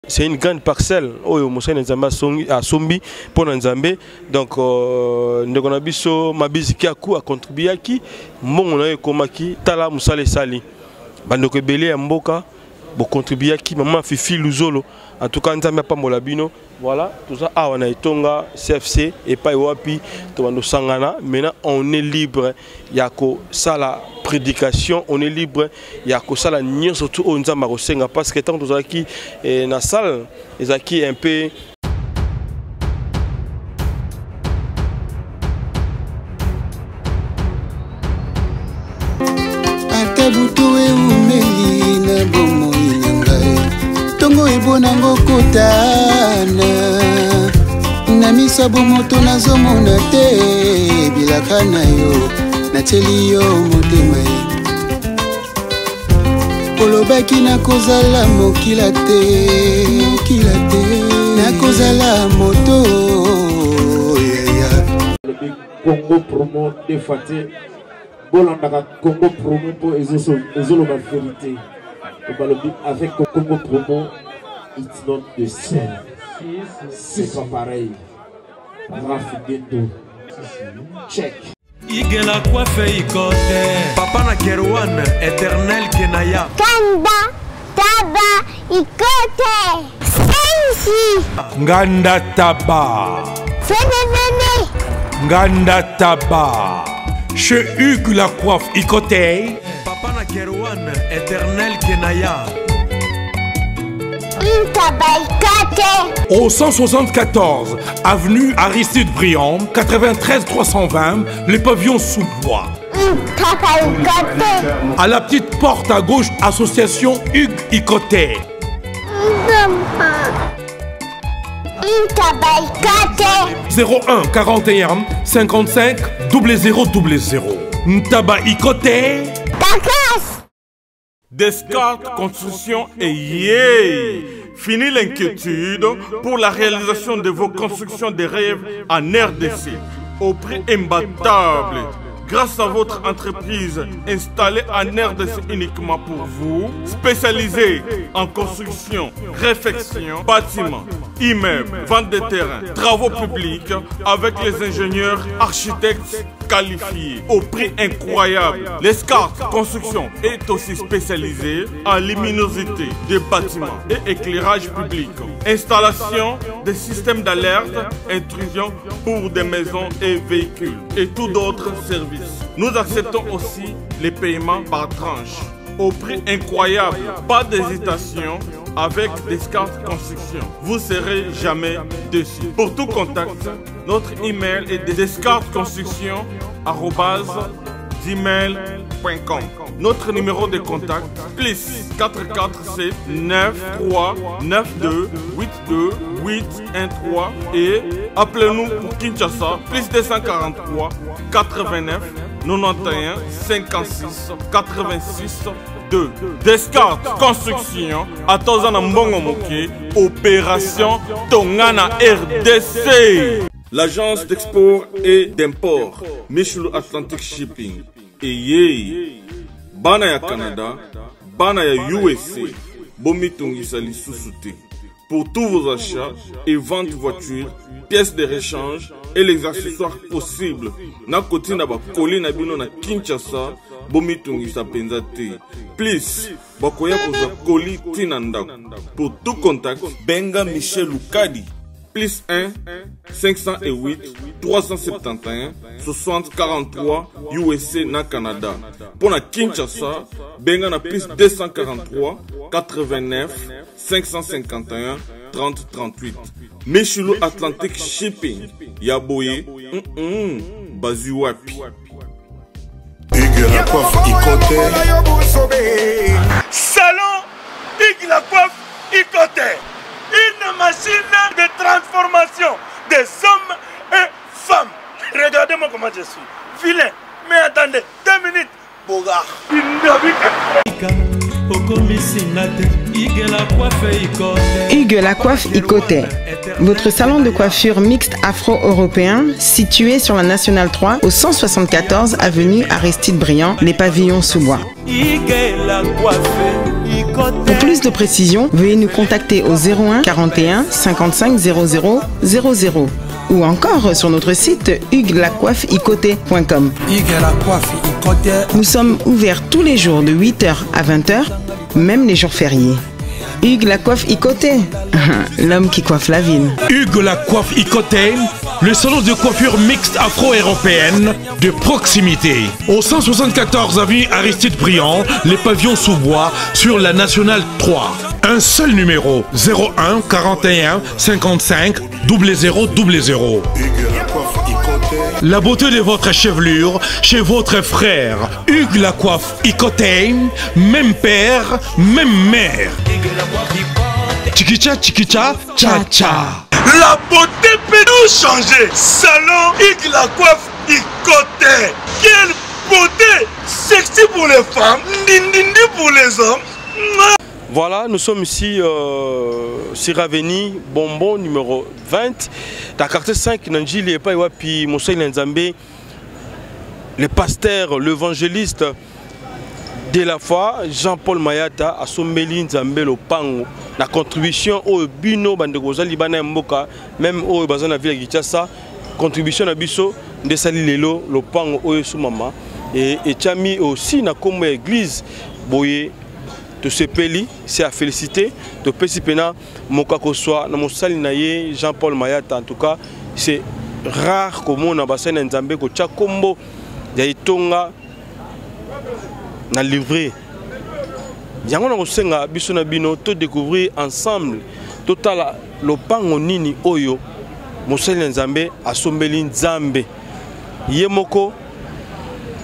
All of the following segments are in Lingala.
C'est une grande parcelle oyo mosali na Nzambe asombi mpo na Nzambe. Donc euh, ndeko na biso Mabizi Kiaku acontribuaki mbongo na ye ekomaki, tala mosala esali bandeko ebele ya mboka bocontribuaki, mama Fifi Luzolo, en tout cas Nzambe apambola bino. Voilà, toza awa na etonga CFC epai wapi tobando sangana. Maintenant on est libre ya kosala prédication, on est libre ya kosala nyonso tu oyo Nzambe akosenga, parce que ntango tozalaki eh, na salle ezalaki un peu ata butu eumeli na bomoi na ngai, ntongo ebonango kotana na miso ya bomoto, nazomona te bilaka na yo, natieli yo motema ye. Olobaki nakozala mokila te, mokila te, nakozala moto yaya. Alobi Congo promo deux fois te, bolandaka Congo promo mpo ezoloba vérité. Balobi avec Congo promo it's not the same, c'est pas pareil. Raf Gendo check. Igela coiffe ikote papa na Kerwan éternel Kenaya Kanda Taba Ikote Sensi Nganda Taba Fene Fene Nganda Taba chez Hugues la coiffe Ikote papa na Kerwan éternel Kenaya Au 174 avenue Aristide Briand, 93 320, les pavillons sous bois. À la petite porte à gauche, association Hugues Ikote. 01 41 55 00 00. Ntaba Ikote. Descartes Construction et yeah! Fini l'inquiétude pour la réalisation de vos constructions de rêves en RDC au prix imbattable. Grâce à votre entreprise installée en RDC uniquement pour vous, spécialisée en construction, réfection, bâtiments, immeubles, vente de terrain, travaux publics avec les ingénieurs, architectes qualifiés au prix incroyable. L'Escart Construction est aussi spécialisée en luminosité des bâtiments et éclairage public, installation des systèmes d'alerte, intrusion pour des maisons et véhicules et tout d'autres services. Nous acceptons aussi les paiements par tranche au prix incroyable. Pas d'hésitation avec Descartes Construction. Vous serez jamais déçus. Pour tout contact, notre email est descartesconstruction@gmail.com. Notre numéro de contact plus 447 9 3 9 2 8 2 8 1 3 et appelez-nous pour Kinshasa plus 243 89 91 56 86 2. Descartes Construction atoza na mbongo moke, opération Tongana RDC. L'agence d'export et d'import Michelou Atlantic Shipping eyei bana ya Canada, bana ya USA, bomitungisa lisusu te. Pour tous vos achats et ventes voitures, pièces de rechange et les accessoires possibles, na kotinda ba colis na bino na Kinshasa, bomitungisa penza te. Plus bakoya kozwa colis tina ndako. Pour tout contact, benga Michel Lukadi plus 1 508 371 60 43 USA na Canada. Pour na Kinshasa, benga na plus 243 89 551 30 38. Michelo Atlantic Shipping ya boye, bazwi wapi? Hugues la coiffe Ikote. Salon Hugues la coiffe Ikote. Une machine de transformation des hommes et femmes. Regardez-moi comment je suis. Vilain. Mais attendez, 2 minutes. Bogard. Hugues la coiffe Ikote. Votre salon de coiffure mixte afro-européen situé sur la Nationale 3 au 174 avenue Aristide Briand, les pavillons sous bois. Hugues la coiffe. Pour plus de précisions, veuillez nous contacter au 01 41 55 00 00 ou encore sur notre site hugueslacoiffeikote.com. Nous sommes ouverts tous les jours de 8h à 20h, même les jours fériés. Hugues la coiffe Ikote, l'homme qui coiffe la ville. Hugues la coiffe Ikote, le salon de coiffure mixte afro-européenne de proximité. Au 174 avenue Aristide Briand, les pavillons sous bois sur la nationale 3. Un seul numéro 01 41 55 00 00. La beauté de votre chevelure chez votre frère Hugues la coiffe Ikote, même père, même mère. Chikicha chikicha cha cha. La beauté peut tout changer. Salon Hugues la coiffe Ikote. Quelle beauté Sexy pour les femmes, ndindindi pour les hommes. Voilà, nous sommes ici euh, sur Avenue Bonbon numéro 20, dans quartier 5, Nanjili epai wapi mosali na Nzambe, le pasteur, l'évangéliste de la foi, Jean-Paul Mayata, asombeli Nzambe lopango na contribution oyo bino bandeko bozali bana ya mboka, même oyo baza na ville ya Kinshasa, contribution na biso nde esali lelo lopango oyo esomama et etiami aussi na kombo ya église boye tosepeli c'est à féliciter topesi mpena mokakoswa na mosali na ye Jean-Paul Mayata en tout cas c'est rare komona basali na Nzambe kotya kombo ya etonga na livre yango na kosenga biso na bino to découvrir ensemble totala lopango nini oyo mosali na Nzambe asombeli Nzambe ye moko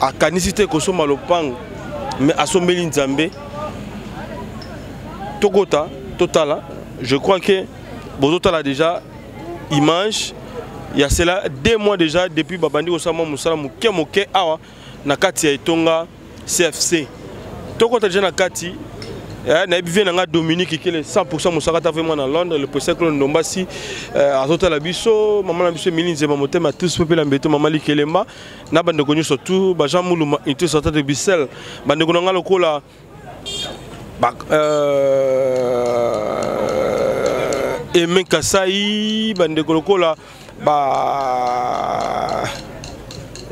akanisi te kosomba lopango mais asombeli Nzambe tokota totala je crois que bozotala déjà image il y a cela deux mois déjà depuis babandi kosala mwa mosala moke moke awa na kati ya etonga CFC tokota déjà na kati eh, nayebi vie na nga Dominique Kele 100% mosaka ta vraiment na Londres le président Claude Ndombasi euh, azotala biso mama na biso Emilie Nzema motema tous pepe la mbeto mama Likelemba na bandeko nyonso tout ba Jean Muluma unité sortant de Bruxelles bandeko na nga lokola ba, euh, Aimé Kasai bandeko lokola ba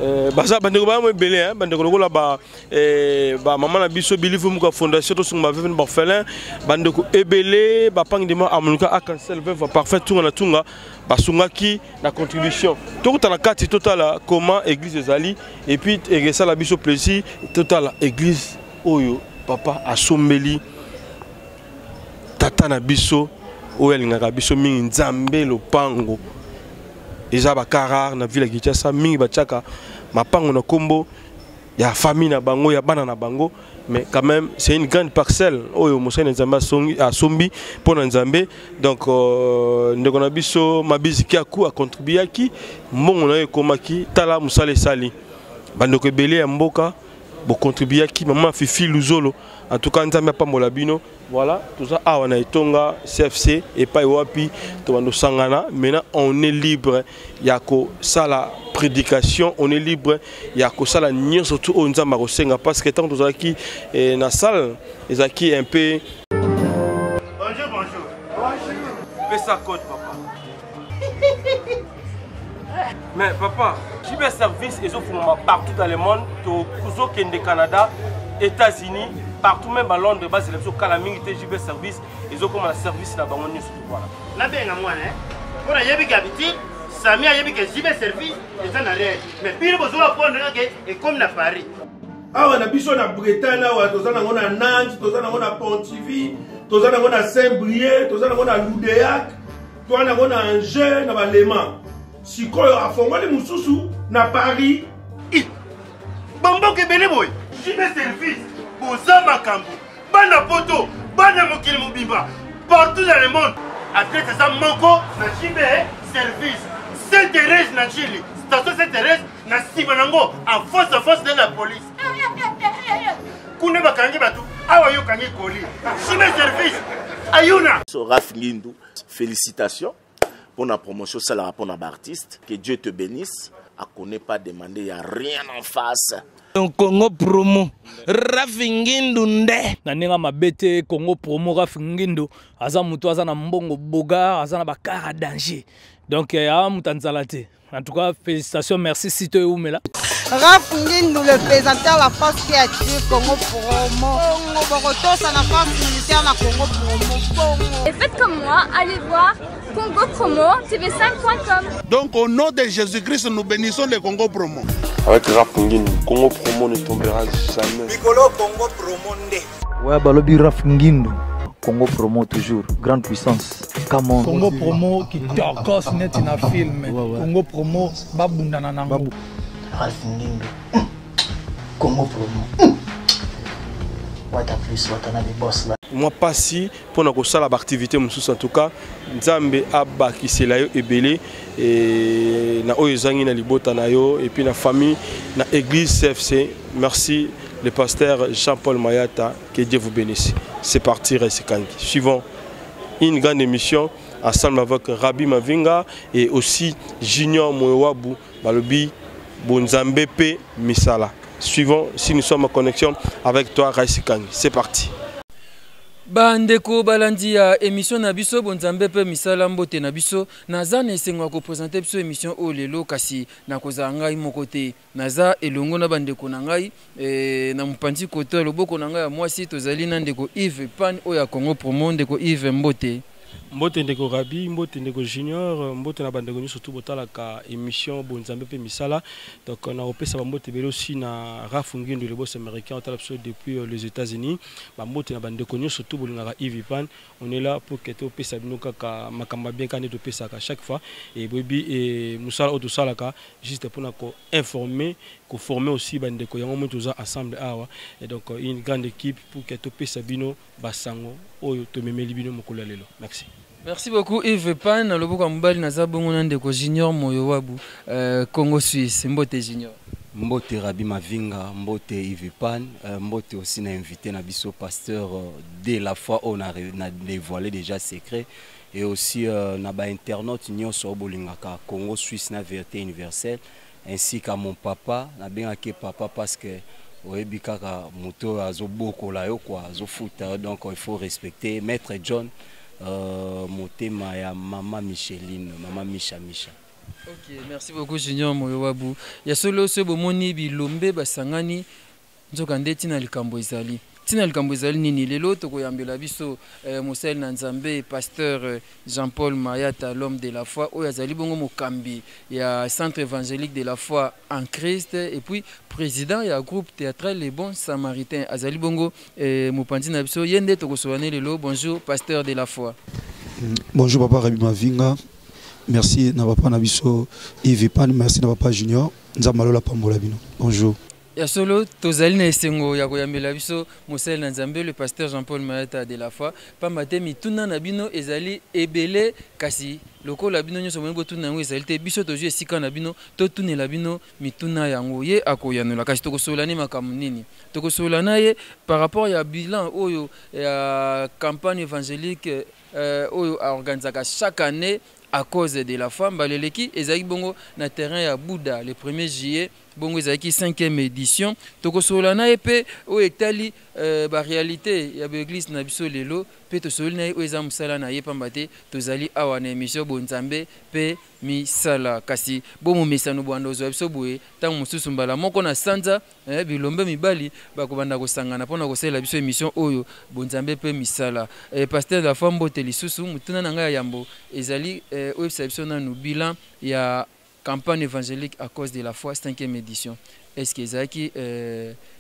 euh, baza bandeko baya mo ebele bandeko lokola ba eh, ba mama na biso bilivu muka fondation tosunga baveuve na baorphelin bandeko ebele bapangi dema amonika akansel veuve parfait tunga na tunga basungaki na contribution tokota na kati totala comment église ezali et puis ekesala biso plaisir totala église oyo papa asombeli tata na biso oyo alingaka biso mingi nzambe lopango eza baka rare na ville ya kinshasa mingi batiaka mapango na nkombo ya famille na bango ya bana na bango mais quand même c'est une grande parcelle oyo mosali na nzambe asombi mpo na nzambe donc euh, ndeko na biso mabizi kiaku acontribuaki mbongo na ye ekomaki tala mosala esali bandeko ebele ya mboka bocontribuaki mama fifi luzolo en tout cas nzambe apambola bino voilà toza awa na etonga cfc epai wapi tobanda osangana maintenant on est libre ya kosala prédication on est libre ya kosala nyonso tu oyo nzambe akosenga parce que ntango tozalaki eh, na salle ezalaki un peu bonjour bonjour bonjour pesa code papa mais papa JB service ezofungama partout dans le monde tozokende canada états-unis partout même à londres bazela biso kala mingi te JB service ezokoma na service na bango nyonso voilà nabenga mwana eh? mpo nayebi ke habitude sami ayebi ke JB service eza na rele mais bino bozoka pondanga ke ekomi na paris awa na biso na bretagne awa toza nango na nantes toza nango na pontivy toza nango na saint brieuc toza nango na loudeac toza nango na angers na balema sikoyo afongoli mosusu na paris bamboka ebele boye jb service boza makambo bana poto bana mokili mobimba partout dans le monde adresse eza moko na jb service saint thérèse na chili station saint thérèse na nsima nango en face en face de la police kuna bakangi bato awa yo okangi koli jb service ayuna so raf ngindu félicitations pour la promotion osalaka mpo na baartiste que dieu te bénisse À ne pas demander, il n'y a rien en face. Donc Congo promo Rafi Ngindu nde na ndenge mabe te Congo promo Rafi Ngindu aza moto aza na mbongo bogar aza na bakara danger donc eh, awa moto anzala te. En tout cas félicitations, merci sito eumela. Raf Ngindu, le présenteur, la force qui attire Congo Promo. Congo Borotosa, la force militaire, la Congo Promo. Congo. Et faites comme moi, allez voir Congo Promo TV5.com. Donc au nom de Jésus-Christ, nous bénissons le Congo Promo. Avec Raf Ngindu, Congo Promo ne tombera jamais. Mikolo Congo Promo nde. Ouais, balobi Raf Ngindu. Congo Promo toujours, grande puissance. Come on. Congo Promo qui tokos net na film. Ouais, ouais. Congo Promo babundana nango. Ralph Ngindu. Congo Promo. Wata plus wata na boss là. Moi pasi pona kosala ba activité mosusu. En tout cas Nzambe abakisela yo ebele et na oyo ezangi na libota na yo et puis na famille na église CFC. Merci le pasteur Jean-Paul Mayata, que Dieu vous bénisse. C'est parti, Resikangi. Suivons une grande émission ensemble avec Rabbi Mavinga et aussi Junior Moewabu Balobi Bonzambe P Misala. Suivons si nous sommes en connexion avec toi, Resikangi. C'est parti. Bandeko balandi ya émission na biso Bonzambe pe misala, mbote na biso. Naza na esengo ya kopresente biso émission oyo lelo, kasi nakozala ngai moko te, naza elongo na bandeko na ngai. Na mopanzi koto ya loboko na ngai ya mwasi tozali na ndeko Yves Pan oyo ya Congo Promo. Ndeko Yves, mbote. Mbote ndeko Rabi, mbote ndeko Junior, mbote na bandeko nyonso tu botalaka émission Bonzambe pe misala. Donc na opesa ba mbote ebele aussi na Raf Ngindu, le boss américain otala biso depuis les États-Unis. Ba mbote na bandeko nyonso tu bolingaka Yves Pan. On est là pour que topesa bino kaka makambo bien kani topesaka chaque fois et boyebi et musala oyo tosalaka juste mpona ko informer, ko former aussi bandeko yango moi toza ensemble awa. Et donc une grande équipe pour que topesa bino basango oyo tomemeli bino mokolo ya lelo. Merci. Merci beaucoup Yves Pan. Na loboko ya mobali naza bongo na ndeko Junior Moyowabu, Congo Suisse. Mbote Junior. Mbote Rabi Mavinga, mbote Yves Pan, mbote aussi na invité na biso pasteur de la foi on a na dévoilé déjà secret et aussi na ba internaute nyonso bolingaka Congo Suisse na vérité universelle, ainsi qu'à mon papa, na bengaki papa parce que oyebi kaka moto azobokola yo quoi, azofuta, donc il faut respecter Maître John, motema ya mama Micheline, mama Micha Micha. Ok, merci beaucoup Junior Moyowabu. Ya solo so bomoni bilombe basangani nzoka nde tina likambo ezali. Tina likambo ezali nini? Lelo tokoyambela biso mosali na Nzambe pasteur Jean-Paul Mayata, l'homme de la foi, oyo azali bongo mokambi ya Centre évangélique de la foi en Christ et puis président ya groupe théâtral Les Bons Samaritains. Azali bongo mopanzi na biso ye nde tokosola ne lelo. Bonjour pasteur de la foi. Bonjour papa Rabi Mavinga. Merci na papa na biso Yves Pan, merci na papa Junior. Nzambe alola pambola bino. Bonjour. Ya solo tozali na esengo ya koyambela biso mosali na Nzambe le pasteur Jean-Paul Mayata de la foi, pamba te mituna na bino ezali ebele, kasi lokola bino nyonso bolingi botuna yango ezali te, biso tozwi esika na bino totunela bino mituna yango ye akoyanola. Kasi tokosolola ne makambo nini? Tokosolola na ye par rapport ya bilan oyo ya campagne évangélique oyo aorganisaka chaque année à cause de la femme. Baleleki ezalaki bongo na terrain ya Bouddha le 1er juillet, bongo ezalaki 5e édition. Tokosolola na ye mpe oyo etali ba réalité ya ba église na biso lelo, mpe tosololi na ye oyo eza mosala na ye, pamba te tozali awa na émission Bonzambe mpe misala. Kasi bomomesano bwanda ozwa biso boye ntango mosusu mbala moko na sanza, bilombe mibali bakobanda kosangana mpona kosalela biso émission oyo Bonzambe mpe misala. Pasteur de la foi, mbote lisusu. Motuna na ngai ya yambo ezali oyebisa biso nanu bilan ya campagne évangélique à cause de la foi 5e édition. Est-ce que ezalaki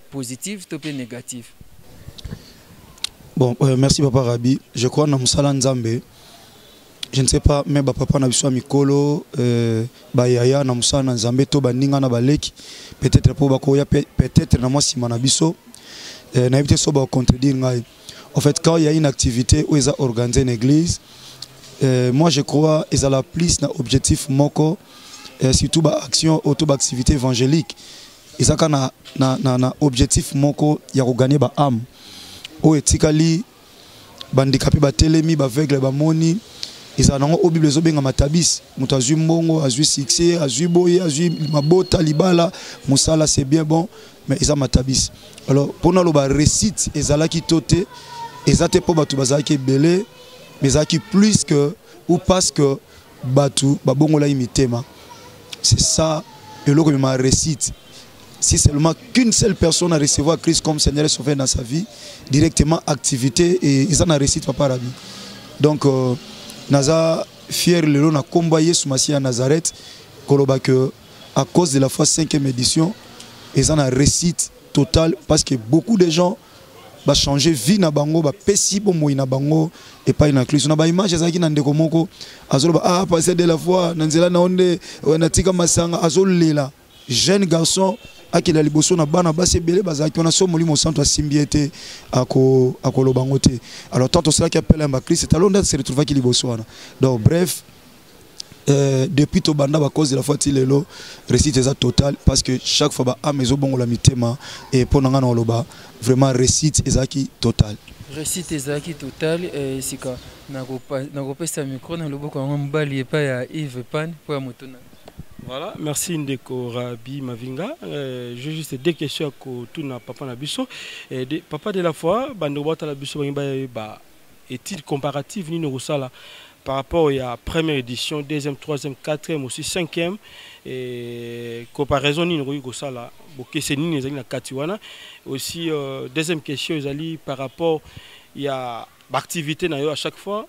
positif to pe négatif? Bon, merci papa Rabi. Je crois na mosala Nzambe. Je ne sais pas, mais ba papa na biso ya mikolo, ba yaya na mosala na Nzambe to baninga na baleki, peut-être po bakoya peut-être na mwa nsima na biso, nayebi te so bakontredire ngai. En fait, quand il y a une activité où ils ont organisé une église, moi je crois ezala plus na objectif moko, surtout ba action auto ba activité évangélique ezaka na objectif moko ya kogagner ba âme oyo etikali, bandikape batelemi, baaveugle bamoni. Ezala nango oyo Bible ezobenga matabisi. Moto azwi mbongo, azwi succès, azwi boye, azwi mabota, libala, mosala, c'est bien bon, mais eza matabisi. Alors mpo naloba réussite ezalaki to te, eza te mpo bato bazalaki ebele, mais ezalaki plus que ou parce que bato babongolaki mitema. C'est ça eloko emema réussite. Si seulement qu'une seule personne a recevoir Christ comme Seigneur et Sauveur dans sa vie, directement activité et eza na réussite, papa Rabi. Donc naza fier lelo na kombo ya Yesu Masiya ya Nazareth koloba que à cause de la foi 5e édition eza na réussite totale, parce que beaucoup de gens ba changer vie na bango, ba pesi bomoi na bango epai na Kristo. Na ba image ezalaki na ndeko moko azoloba, ah, pasteur de la foi, na nzela na onde natika masanga, azolela, jeune garçon akenda liboso na bana basi ebele bazalaki wana. So Molimo Santo asimbi ye te, akoloba yango te. Alors tant tosalaki appel ya bakristo, talo nde se retrouvaki liboso wana. Donc bref, depuis tobanda ba cause de la foi ti lelo, réussite eza totale, parce que chaque fois ba âme ezobongola mitema. Et mpo na ngai na koloba vraiment réussite ezalaki totale. Réussite ezalaki totale. Sika nakopesa micro na loboko yango mobali epai ya Yves Pan mpo ya motuna. Voilà, merci Ndeko Rabi Mavinga. J'ai juste deux questions à tuna papa na biso. Papa de la foi, bando bata la biso ba ba étude comparative ni sala par rapport à la première édition, deuxième, troisième, quatrième, aussi cinquième, et comparaison ni no sala, bokese nini ezali na kati wana. Aussi deuxième question ezali par rapport ya activité na yo, à chaque fois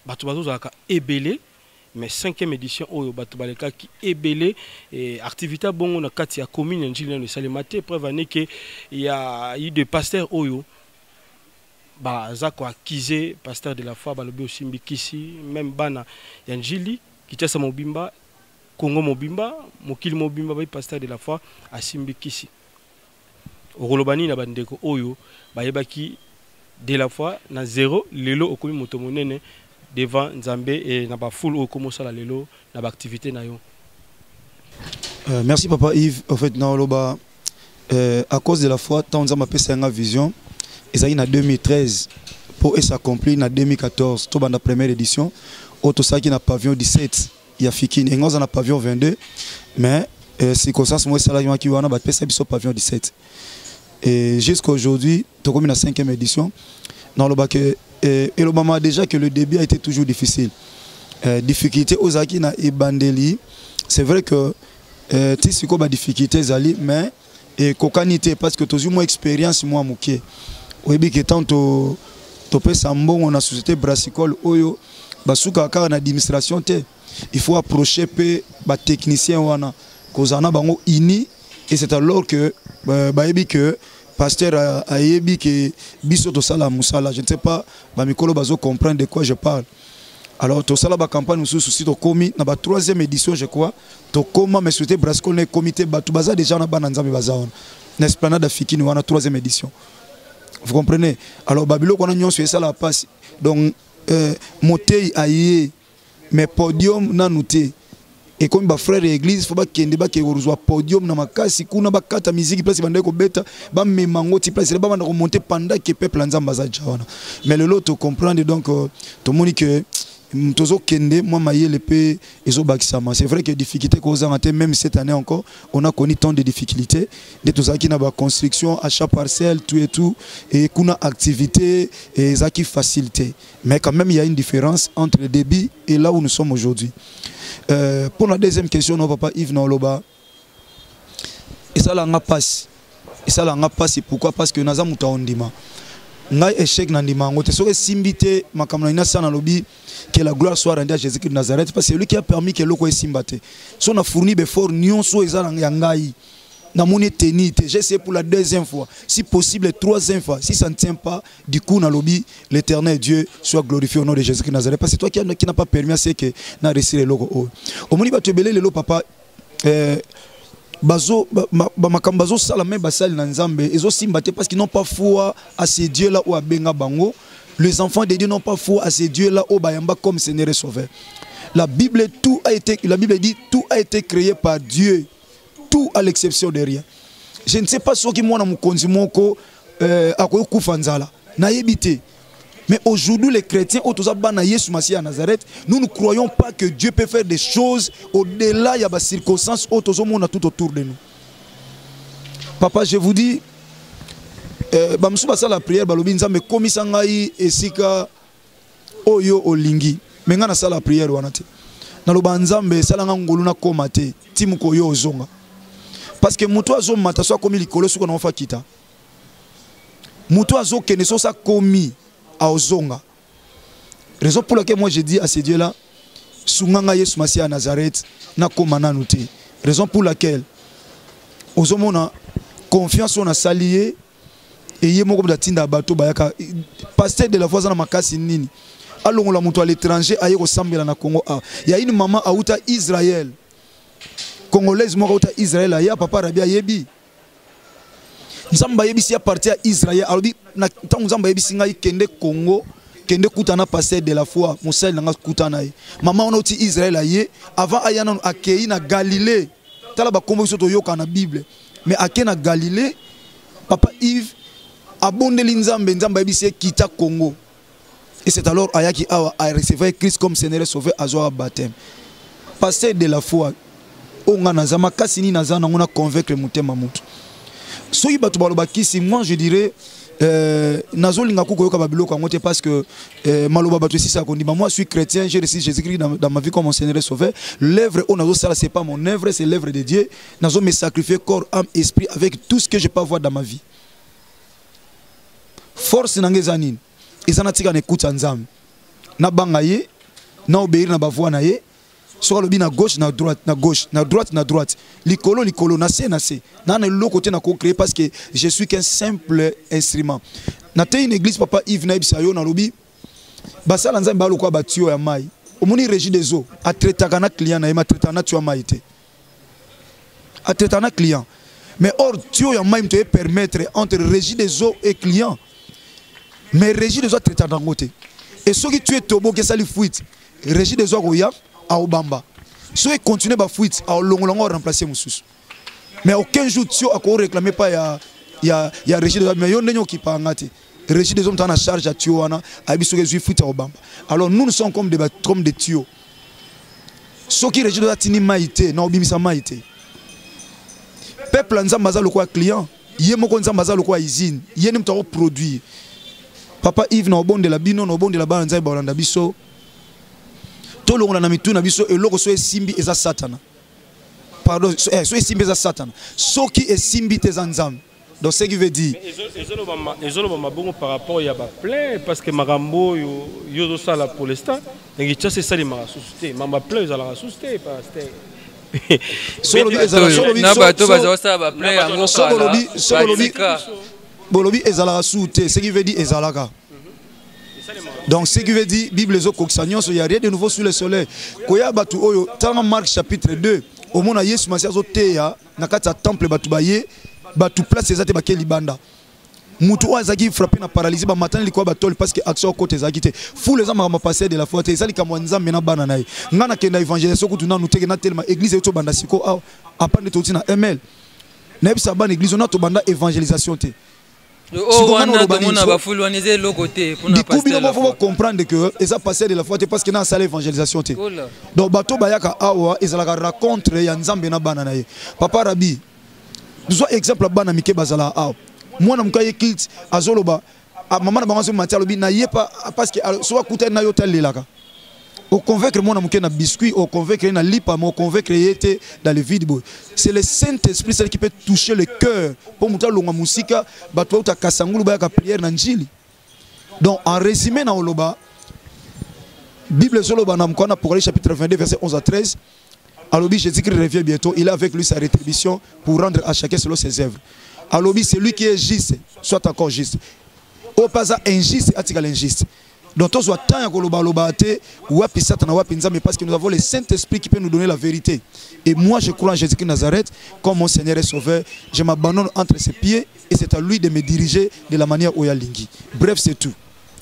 bato bazozalaka ebele, mais cinquième édition oyo bato balekaki ebele et activité bongo na kati ya commune ya Njili nano esalema te. Preuve ane ke ya eu de pasteur oyo baza koaccuser pasteur de la foi, balobi osimbi kisi. Même bana ya Njili, Kinshasa mobimba, Congo mobimba, mokili mobimba, bai pasteur de la foi asimbi kisi. Okoloba nini na bandeko oyo bayebaki de la foi na zéro, lelo okomi moto monene devant Nzambe e na bafoule oyo okomi osala lelo na baactivité na yo? Merci papa Yves. En fait, naoloba à cause de la foi, tant Nzambe apesa nga vision ezalaki na 2013 pour s'accomplir na 2014. Tobanda première édition oyo tosalaki na pavillon 17 ya Fikini. Enga oza na pavillon 22, mais circonstance moko esalamaki wana, bapesa biso pavillon 17 et jusqu'à aujourd'hui tokomi na 5e édition. Naloba ke elobama déjà que le début a été toujours difficile. Difficulté ozalaki na ebandeli, c'est vrai que ti sikoyo badifficulté ezali, mais ekokani te parce que tozwi mwa expérience mwa moke. Oyebi ke tant topesa mbongo na société brassicole oyo basukaka kaka na administration te, il faut approcher mpe batechnicien wana, kozala na bango uni. Et c'est alors que bayebi que pasteur ayebi ke biso tosala mosala. Je ne sais pas bamikolo bazo comprendre de quoi je parle. Alors tosala bacampagne mosusu, si tokomi na ba troisième édition, je crois, tokóma, mais société brassicole na ekomi te, bato baza déjà na bana Nzambe baza wana na esplanade afikini wana, troisième édition, vous comprenez? Alors babiloko wana nyonso esalaka mpasi. Donc motei aye, mais podium nanu te ekomi. Bafrère ya église fo bakende, bakende kozwa podium na makasi kuna, bakata miziki place bandaki kobeta, bamema yango ti place babanda komonter pendant ke peuple ya Nzambe aza ja wana. Mais lelo tocomprendre, donc tomoni ke tozokende mwa mayele mpe ezobakisama. C'est vrai que difficulté kozanga te. Même cette année encore, on a connu tant de difficultés nde tozalaki na baconstruction, achat parcelle, tout et tout, et kuna activité ezalaki facilité. Mais quand même, il y a une différence entre le début et là où nous sommes aujourd'hui. Pour la deuxième question, non, papa Yves, naoloba esalanga mpasi, esalanga mpasi. Pourquoi? Parce que naza moto aondima ngai échec na ndima yango te. Soki esimbi te, makambo na ngai nasala, nalobi que la gloire soit rendue à Jésus-Christ de Nazareth, parce que c'est lui qui a permis que eloko esimba te. So na fourni baeffort nyonso eza ya ngai, namoni eteni te, j'ai essayé pour la deuxième fois, si possible troisième fois, si ça ne tient pas, du coup nalobi l'Éternel Dieu soit glorifié au nom de Jésus-Christ de Nazareth, parce que c'est toi qui n'a pas permis à ce que na réussir eloko oyo. Omoni bato ebele lelo, papa, bazo bamakambo bazosala, me basali na Nzambe ezosimba te parce qu'ils n'ont pas foi à ces dieux là oyo abenga bango. Les enfants de Dieu n'ont pas foi à ces dieux là oyo bayamba comme Seigneur et Sauveur. La Bible, tout a été, la Bible dit, tout a été créé par Dieu, tout à l'exception de rien. Je ne sais pas soki mwana mokonzi moko akoki kufa nzala, nayebi te. Mais aujourd'hui, les chrétiens, oyo bana Yesu Masiya à Nazareth, nous ne croyons pas que Dieu peut faire des choses au-delà, il y a des circonstances on a tout autour de nous. Papa, je vous dis, bamosusu basala prière, balobi Nzambe komisa ngai esika oyo olingi. Mais nga nasala prière wana te. Naloba Nzambe esalanga ngolu nakóma te ti moko oyo ozonga. Parce que moto azomata so akomi likolo, soki na ofa kita. Moto azokende so akomi aozonga. Raison pour laquelle moi je dis à ce Dieu là, sunga nga Yesu Masiya à Nazareth, nakóma nanu te. Raison pour laquelle ozomona confiance oyo nasali ye eye moko moto atinda bato bayaka. Pasteur de la foi aza na makasi nini alongola moto à l'étranger aye kosambela na Congo? A ya une mama auta Israël, congolaise moko auta Israël, aya. Papa Rabi ayebi. Nzambe ayebisi ya parti ya Israël, alobi ntango Nzambe ayebisi ngai kende Congo, kende kuta na pasteur de la foi, mosali na nga, kuta na ye. Mama wana auti Israël, aye. Avant aya nano, akei na Galilée. Tala bakombo biso toyoka na Bible, mais ake na Galilée. Papa Yves, abondeli Nzambe, Nzambe ayebisi ye kita Congo. Et c'est alors ayaki awa, arecevoir Christ comme Seigneur et Sauveur, azwaka baptême. Pasteur de la foi oyo nga naza, makasi nini naza nango na convaincre motema motu? Soki bato baloba kisi, moi je dirais nazolinga ku koyoka babiloko yango te, parce que maloba bato esisa kondima. Moi, je suis chrétien, j'ai reçu Jésus-Christ dans ma vie comme mon Seigneur et Sauveur. L'œuvre oyo nazosala, c'est pas mon œuvre, c'est l'œuvre de Dieu. Nazo me sacrifier corps, âme, esprit avec tout ce que je peux avoir dans ma vie. Force na nga eza nini? Eza natika na ekuta Nzambe, nabanga ye, na obéir na bavoix na ye. Soki alobi na gauche, na droite, na gauche, na droite, na droite, likolo, likolo, na se, na se. Na eloko te na kocréer, parce que je suis qu'un simple instrument. Natei une église, papa Yves, nayebisa yo, nalobi basala Nzambe balokwa batuyau ya mai. Omoni Régie des eaux atraitaka na client na ye, atraitaka na tuyau ya mai te, atraitaka na client. Mais or tuyau ya mai moto permettre entre Régie des eaux et client, mais Régie des eaux atraitaka yango te. Et soki tuyau etoboki, esali fuite, Régie des eaux akoya, aobamba. Soki continue bafuite, aolongola yango, aremplace mosusu. Mais aucun jour tuyau akoréclame pas ya Régie des eaux. Mais yo ndenge okipanga te, Régie des eaux moto na charge ya tuyau wana ayebi soki ezwi fuite, akobamba. Alors nous, nous sommes comme des tuyaux. Soki Régie des eaux atindi mai te, na obimisa mai te. Peuple ya Nzambe aza lokola client. Ye moko Nzambe aza lokola usine, ye nde moto akoproduire. Papa Yves, na obondela bino, na obondela bana Nzambe balanda biso, tolongola na mitu na biso eloko so esimbi eza Satana. Pardon, so esimbi eza Satana, soki esimbi te eza Nzambe. Donc ce qui veut dire Ezoloba mabongo par rapport ya baplein, parce que makambo oyo yo ozosala pour l'instant, ndenge tiasa esalemaka susu te. Mamba plein ezalaka susu te, pasteur. Na bato bazosala baplein yango. Kala bolobi ezalaka su te, ce qui veut dire ezalaka. Donc ce qui veut dire Bible ezokokisa nyonso, ya rien de nouveau sous le soleil. Koya bato oyo, tanga Marc chapitre 2, omona Yesu Masi azoteya na kati ya temple, bato baye, bato place eza te, bake libanda. Mutu oyo azalaki frappé na paralysie, bamatani likolo batole, parce que action kote ezalaki te. Foule eza makambo pasteur de la foi te, eza likambo ya Nzambe na bana na ye. Ngai nakenda évangélisation kutu nanu teke, natelema église euti obanda siko awa apa nde touti na ml. Nayebisa bana église ona tobanda évangélisation te. Oyo wana tomona bafulu wana eza eloko te. Du coup bino moko comprendre que eza pasteur de la foi te, parce que na asala évangélisation te. Donc bato bayaka awa ezalaka rencontre ya Nzambe na bana na ye. Papa Rabi, zwa exemple ya bana mike bazala awa. Mwana moke aye culte, azoloba, mama na bango azomati, alobi na ye pa, parce que soki akutani na yo te, alelaka. Oconvaincre mwana moke na biscuit, oconvaincre ye na lipa, mais oconvaincre ye te dans le vide boye. C'est le Saint-Esprit celle qui peut toucher le cœur mpo moto alongwa mosika. Bato bauta Kasangulu, bayaka prière na Njili. Donc en résumé, na oloba Bible ezoloba na mokanda Apocalypse chapitre 22 verset 11 à 13, alobi Jésus-Christ revient bientôt, il a avec lui sa rétribution pour rendre à chacun selon ses œuvres. Alobi celui qui est juste soit encore juste, oyo mpe aza injuste atikala injuste. Donc tozwa temps ya kolobaloba te wapi Satana, wapi Nzambe, parce que nous avons le Saint-Esprit qui peut nous donner la vérité. Et moi, je crois en Jésus-Christ Nazareth comme mon Seigneur et Sauveur. Je m'abandonne entre ses pieds et c'est à lui de me diriger de la manière oyo alingi. Bref, c'est tout.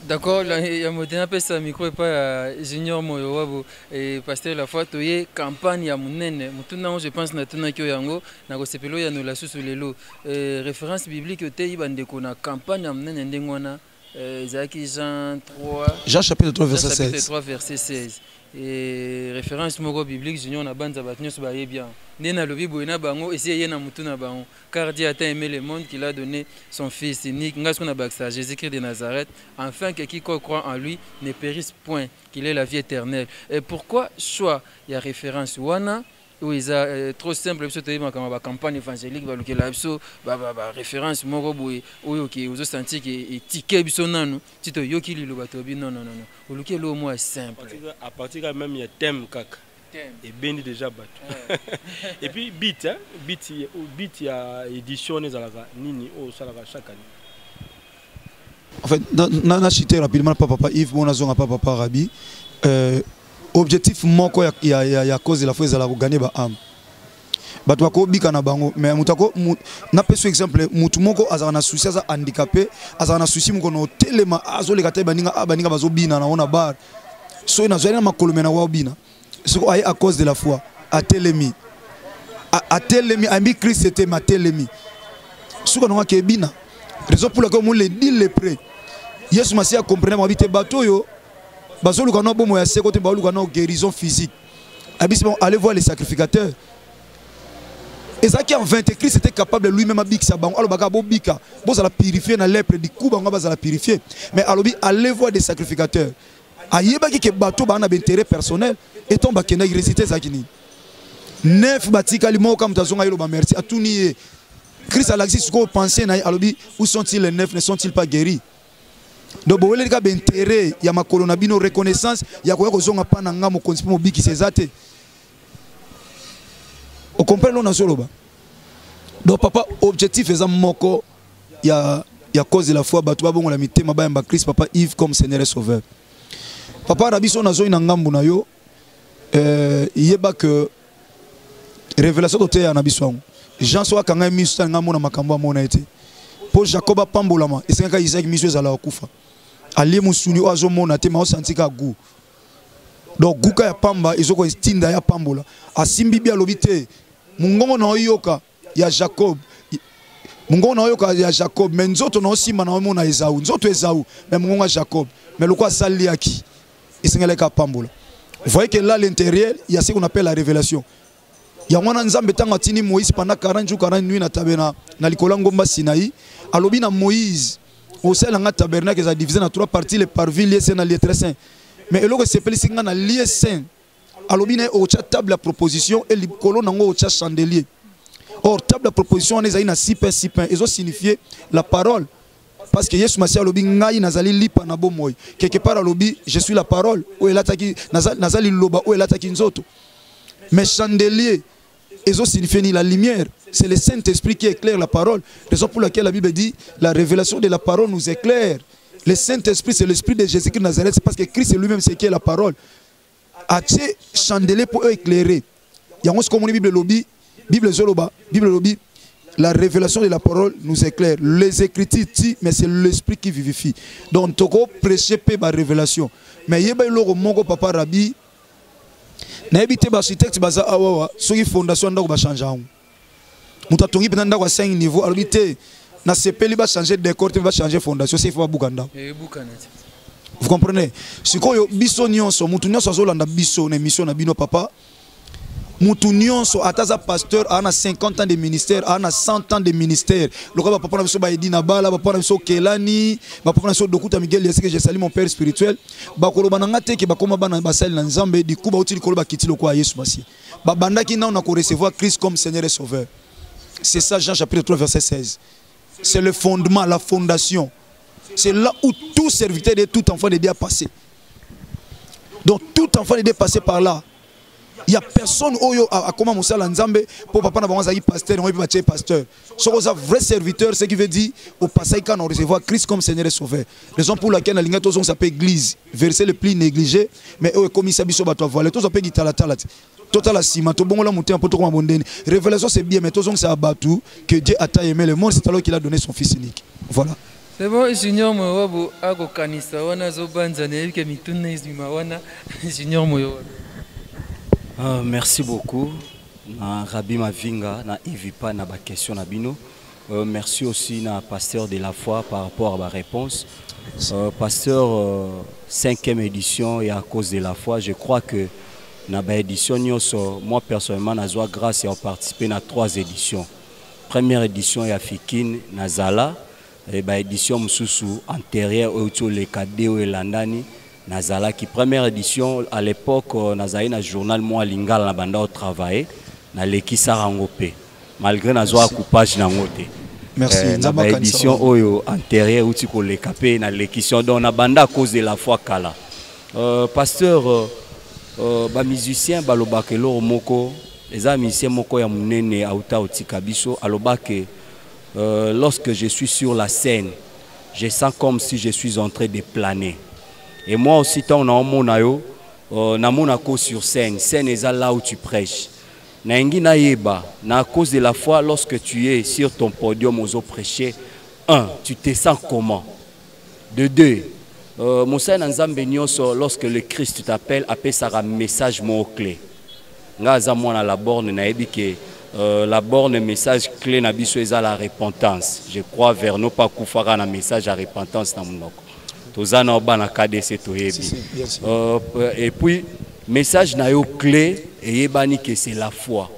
D'accord, ya moto napesa micro epai ya Junior Moyo Wabo et pasteur la foi. Toye campagne ya monene. Motuna yango, je pense natunaki oyo yango, nakosepela oyo yanola susu lelo. Référence biblique oteyi bandeko na campagne ya monene ndenge wana. Euh, ezalaki Jean 3 Jean chapitre 3 verset 16. 16. 3 verset 16. Et référence moko biblique junior na banza bato nyonso bayebi yango nde nalobi boye na bango esi eye na motu na bango car Dieu a tant aimé le monde qu'il a donné son fils unique ngai soki na bakisa Jésus-Christ de Nazareth afin que quiconque croit en lui ne périsse point qu'il ait la vie éternelle. Et pourquoi choix ya référence wana oyo eza euh, trop simple biso toyebi makambo ya bacampagne évangélique balukela biso baréférence moko boye oyo ke ozosentir ke etike biso nanu ti toyoki liloba toyebi non non non oluki eloko moko ya simple. À partir quand même ya thème kaka ebendi déjà bato et puis beat hein, beat beat ya édition ezalaka nini oyo osalaka chaque année? En fait, na, na cité rapidement papa papa Yves, mon azonga papa papa Rabi. Objectif moko ya, ya, ya, ya cause de la foi ezala ko gagner ba âme. Bato bakobika na bango mais moto ako napesi exemple motu moko azalaka na souci aza handicapé azalaka na souci moko na otelema azoleka te baninga ah, baninga bazobina na ngo na bar soki nazwali na makolo me na waobina soki aye à cause de la foi atelemi atelemi ayambi Christ te me atelemi suka nango akebina. Raison pour laquelle omoni les dix lépreux Yesu Masiya comprene bango te bato oyo bazoluka na bomoi ya seko te baoluka na guérison physique abisi bango allez voir les sacrificateurs ezalaki en 20 Christ était capable lui-même abikisa bango alobaka bobika bozala purifié na lèpre du coup bango bazala purifié mais alobi allez voir des sacrificateurs ayebaki ke bato baa na baintérêt personnel etant bakendaki résultat ezalaki nini neuf batikali moko kaka moto azonga ye loba merci atuni ye Christ alakisi sikoyo pensée na ye alobi où sont-ils les neuf ne sont-ils pas guéris? Donc boweleli kaka baintérêt ya makolo na bino reconnaissance ya koya kozonga mpa na nga mokonzi mpe mobikisi eza te. Okomprendre oyo nazoloba? Donc papa objectif eza moko ya ya cause de la foi bato babongola mitema bayamba Christ papa Yves comme Seigneur et Sauveur. Papa na biso nazoi na ngambu na yo yeba que révélation toteya na biso yango Jean so akanga ye miso tala ngai mona makambo amona ye te mpo Jacob apambolama esengaka Isaac miso ezala kokufa alie mosuni oyo azomona te ma osanti kaka goût donc guka ya pamba ezokotinda ya pambola asimbi bi alobi te mongongo na oyoka ya Jacob mongongo na oyoka ya Jacob mais nzoto na osimba na omona Ezau nzoto Ezau mais mongongo ya Jacob mais lokola asaliaki esengelaki apambola. Vous voyez que là à l'intérieur il y a ce qu'on appelle la révélation. Yango wana Nzambe ntango atindi Moïse pendant 40 jours 40 nuits na tabena na likolo ya ngomba Sinaï alobi na Moïse osala nga tabernacle eza divisé na trois parties le parvis lieu saint na lieu très saint mais eloko esepelisi nga na lieu saint alobi na ye otya table ya proposition e likolo nango otya chandelier. Or table ya proposition wana ezali na 6 pains 6 pains ezo signifier la parole parce que Yesu Masiya alobi ngai nazali lipa na bomoi quelque part alobi je suis la parole oyo elataki nazali liloba oyo elataki nzoto mais chandelier ezo signifier ni la lumière c'est le Saint-Esprit qui éclaire la parole raison pour laquelle la Bible dit la révélation de la parole nous éclaire le Saint-Esprit c'est l'esprit de Jésus-Christ de Nazareth c'est parce que Christ lui-même c'est qui est la parole atie chandelier pour éclairer yango soki omoni Bible elobi Bible ezoloba Bible elobi la révélation de la parole nous éclaire les écritures ti mais c'est l'esprit qui vivifie donc toko prêcher pe ba révélation mais yeba eloko moko papa Rabbi nayebi te ba architecte baza awawa soki fondation ya ndako ba change yango moto atongi mpenza ndako ya 5 niveau alobi te nasepeli ba changer décor te ba changer fondation se il faut babuka ndako. Vous comprenez? Sikoyo biso nyonso mutu nyonso azolanda biso na émission na bino papa mutu nyonso ata aza pasteur aa na 50 ans de ministère aa na 100 ans de ministère lokola bapapa na biso baedi na bala bapapa na biso Kelani bapapa na biso Dokuta Miguel Yeseke je salue mon père spirituel bakoloba na nga te ke bakoma bana basali na Nzambe du coup bauti likolo bakiti lokola Yesu Masiya babandaki nao na ko recevoir Christ comme Seigneur et Sauveur. C'est ça Jean chapitre 3 verset 16 c'est le fondement, la fondation. C'est là où tout serviteur de tout enfant de Dieu a passé. Donc tout enfant de Dieu est passé par là. Il n'y a personne oyo a comment mosala Nzambe pour papa na bango azalaki pasteur, on peut pasteur. Soki oza vrai serviteur, ce qui veut dire au passage quand on recevoir Christ comme Seigneur et Sauveur. Raison pour laquelle na linga tozongisa pe église, verset le plus négligé, mais oyo ekomisa biso bato ya voile, tozwa pe gitalatala te. Totala nsima, tobongola motema mpo tokoma bondeni. Révélation c'est bien, mais tozongisa bato que Dieu a tant aimé le monde, c'est alors qu'il a donné son fils unique. Voilà. C'est bon, Junior Moyobo akokanisa wana azobanza nayebi ke mituna ezima wana Junior Moyobo. Merci beaucoup na Rabbi Mavinga na Ivipa na ba question na bino. Euh, merci aussi na pasteur de la foi par rapport à ma réponse. Euh, pasteur, euh, cinquième édition et à cause de la foi, je crois que na ba édition nyonso, moi personnellement nazwa grâce ya participer na trois éditions. Première édition ya Fikin na Zala, et ba édition mosusu antérieure oyo toleka de oyo elandani nazalaki première édition à l'époque euh, nazali na journal mwa lingala na banda otravaille nalekisaka yango mpe malgré nazwa coupage nango te Merci. Eh, na ba édition oyo antérieure euti koleka mpe nalekisi donc na banda à cause de la foi kala euh, pasteur euh, euh, bamusicien balobaka eloko moko eza musicien moko ya monene auta otika biso alobake euh, lorsque je suis sur la scène je sens comme si je suis en train de planer et moi aussi ntango naomona yo euh, namonako sur scène scène eza là où tu prêches Nalingi nayeba, na à cause de la foi, lorsque tu es sur ton podium ozo prêcher, un, tu te sens comment? De deux, euh, mosali na Nzambe nyonso, lorsque le Christ t'appelle, apesaka message moko clé. Nga aza mwana la borne, nayebi ke euh, la borne message clé na biso eza la repentance. Je crois Verno pa kufaka na message ya repentance na monoko. Toza na bana KDC toyebi. Si, si, bien sûr. Euh, et puis Message na yo clé eyebani que c'est la foi.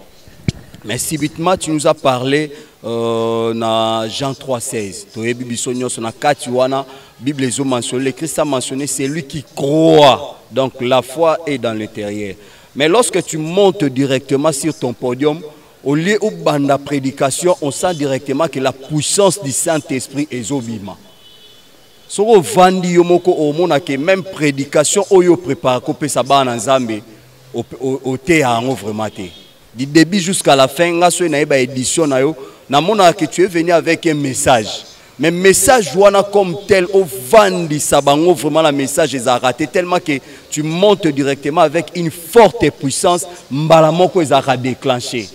Mais subitement tu nous as parlé euh, na Jean 3:16. Toyebi biso nyonso na kati wana Bible ezo mentionné, le Christ a mentionné c'est lui qui croit. Donc la foi est dans l'intérieur. Mais lorsque tu montes directement sur ton podium, au lieu où banda prédication, on sent directement que la puissance du Saint-Esprit est obima. Soki ovandi yo moko omona ke meme predication oyo opreparaka opesa bana na Nzambe oteya yango vraiment te. Du début jusqu'à la fin nga soki naye ba edition na yo namonaka que tu es venu avec un message mais message wana comme tel ovandisa bango vraiment la message ezalaka te tellement que tu montes directement avec une forte puissance mbala moko ezalaka déclenché.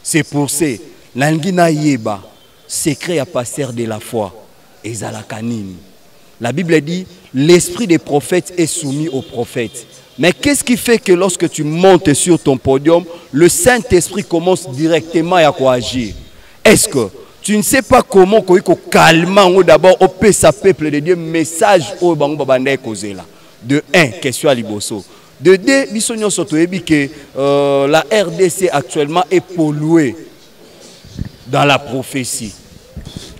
C'est pour ce nalingi nayeba secret ya pasteur de la foi ezalaka nini? La Bible dit l'esprit des prophètes est soumis aux prophètes. Mais qu'est-ce qui fait que lorsque tu montes sur ton podium, le Saint-Esprit commence directement à quoi agir? Est-ce que tu ne sais pas comment koyi ko calmer yango d'abord opesa peuple de Dieu message oyo bango babandaki kozela? De un, question ya liboso. De deux, biso nyonso toyebi que euh, la RDC actuellement est polluée dans la prophétie.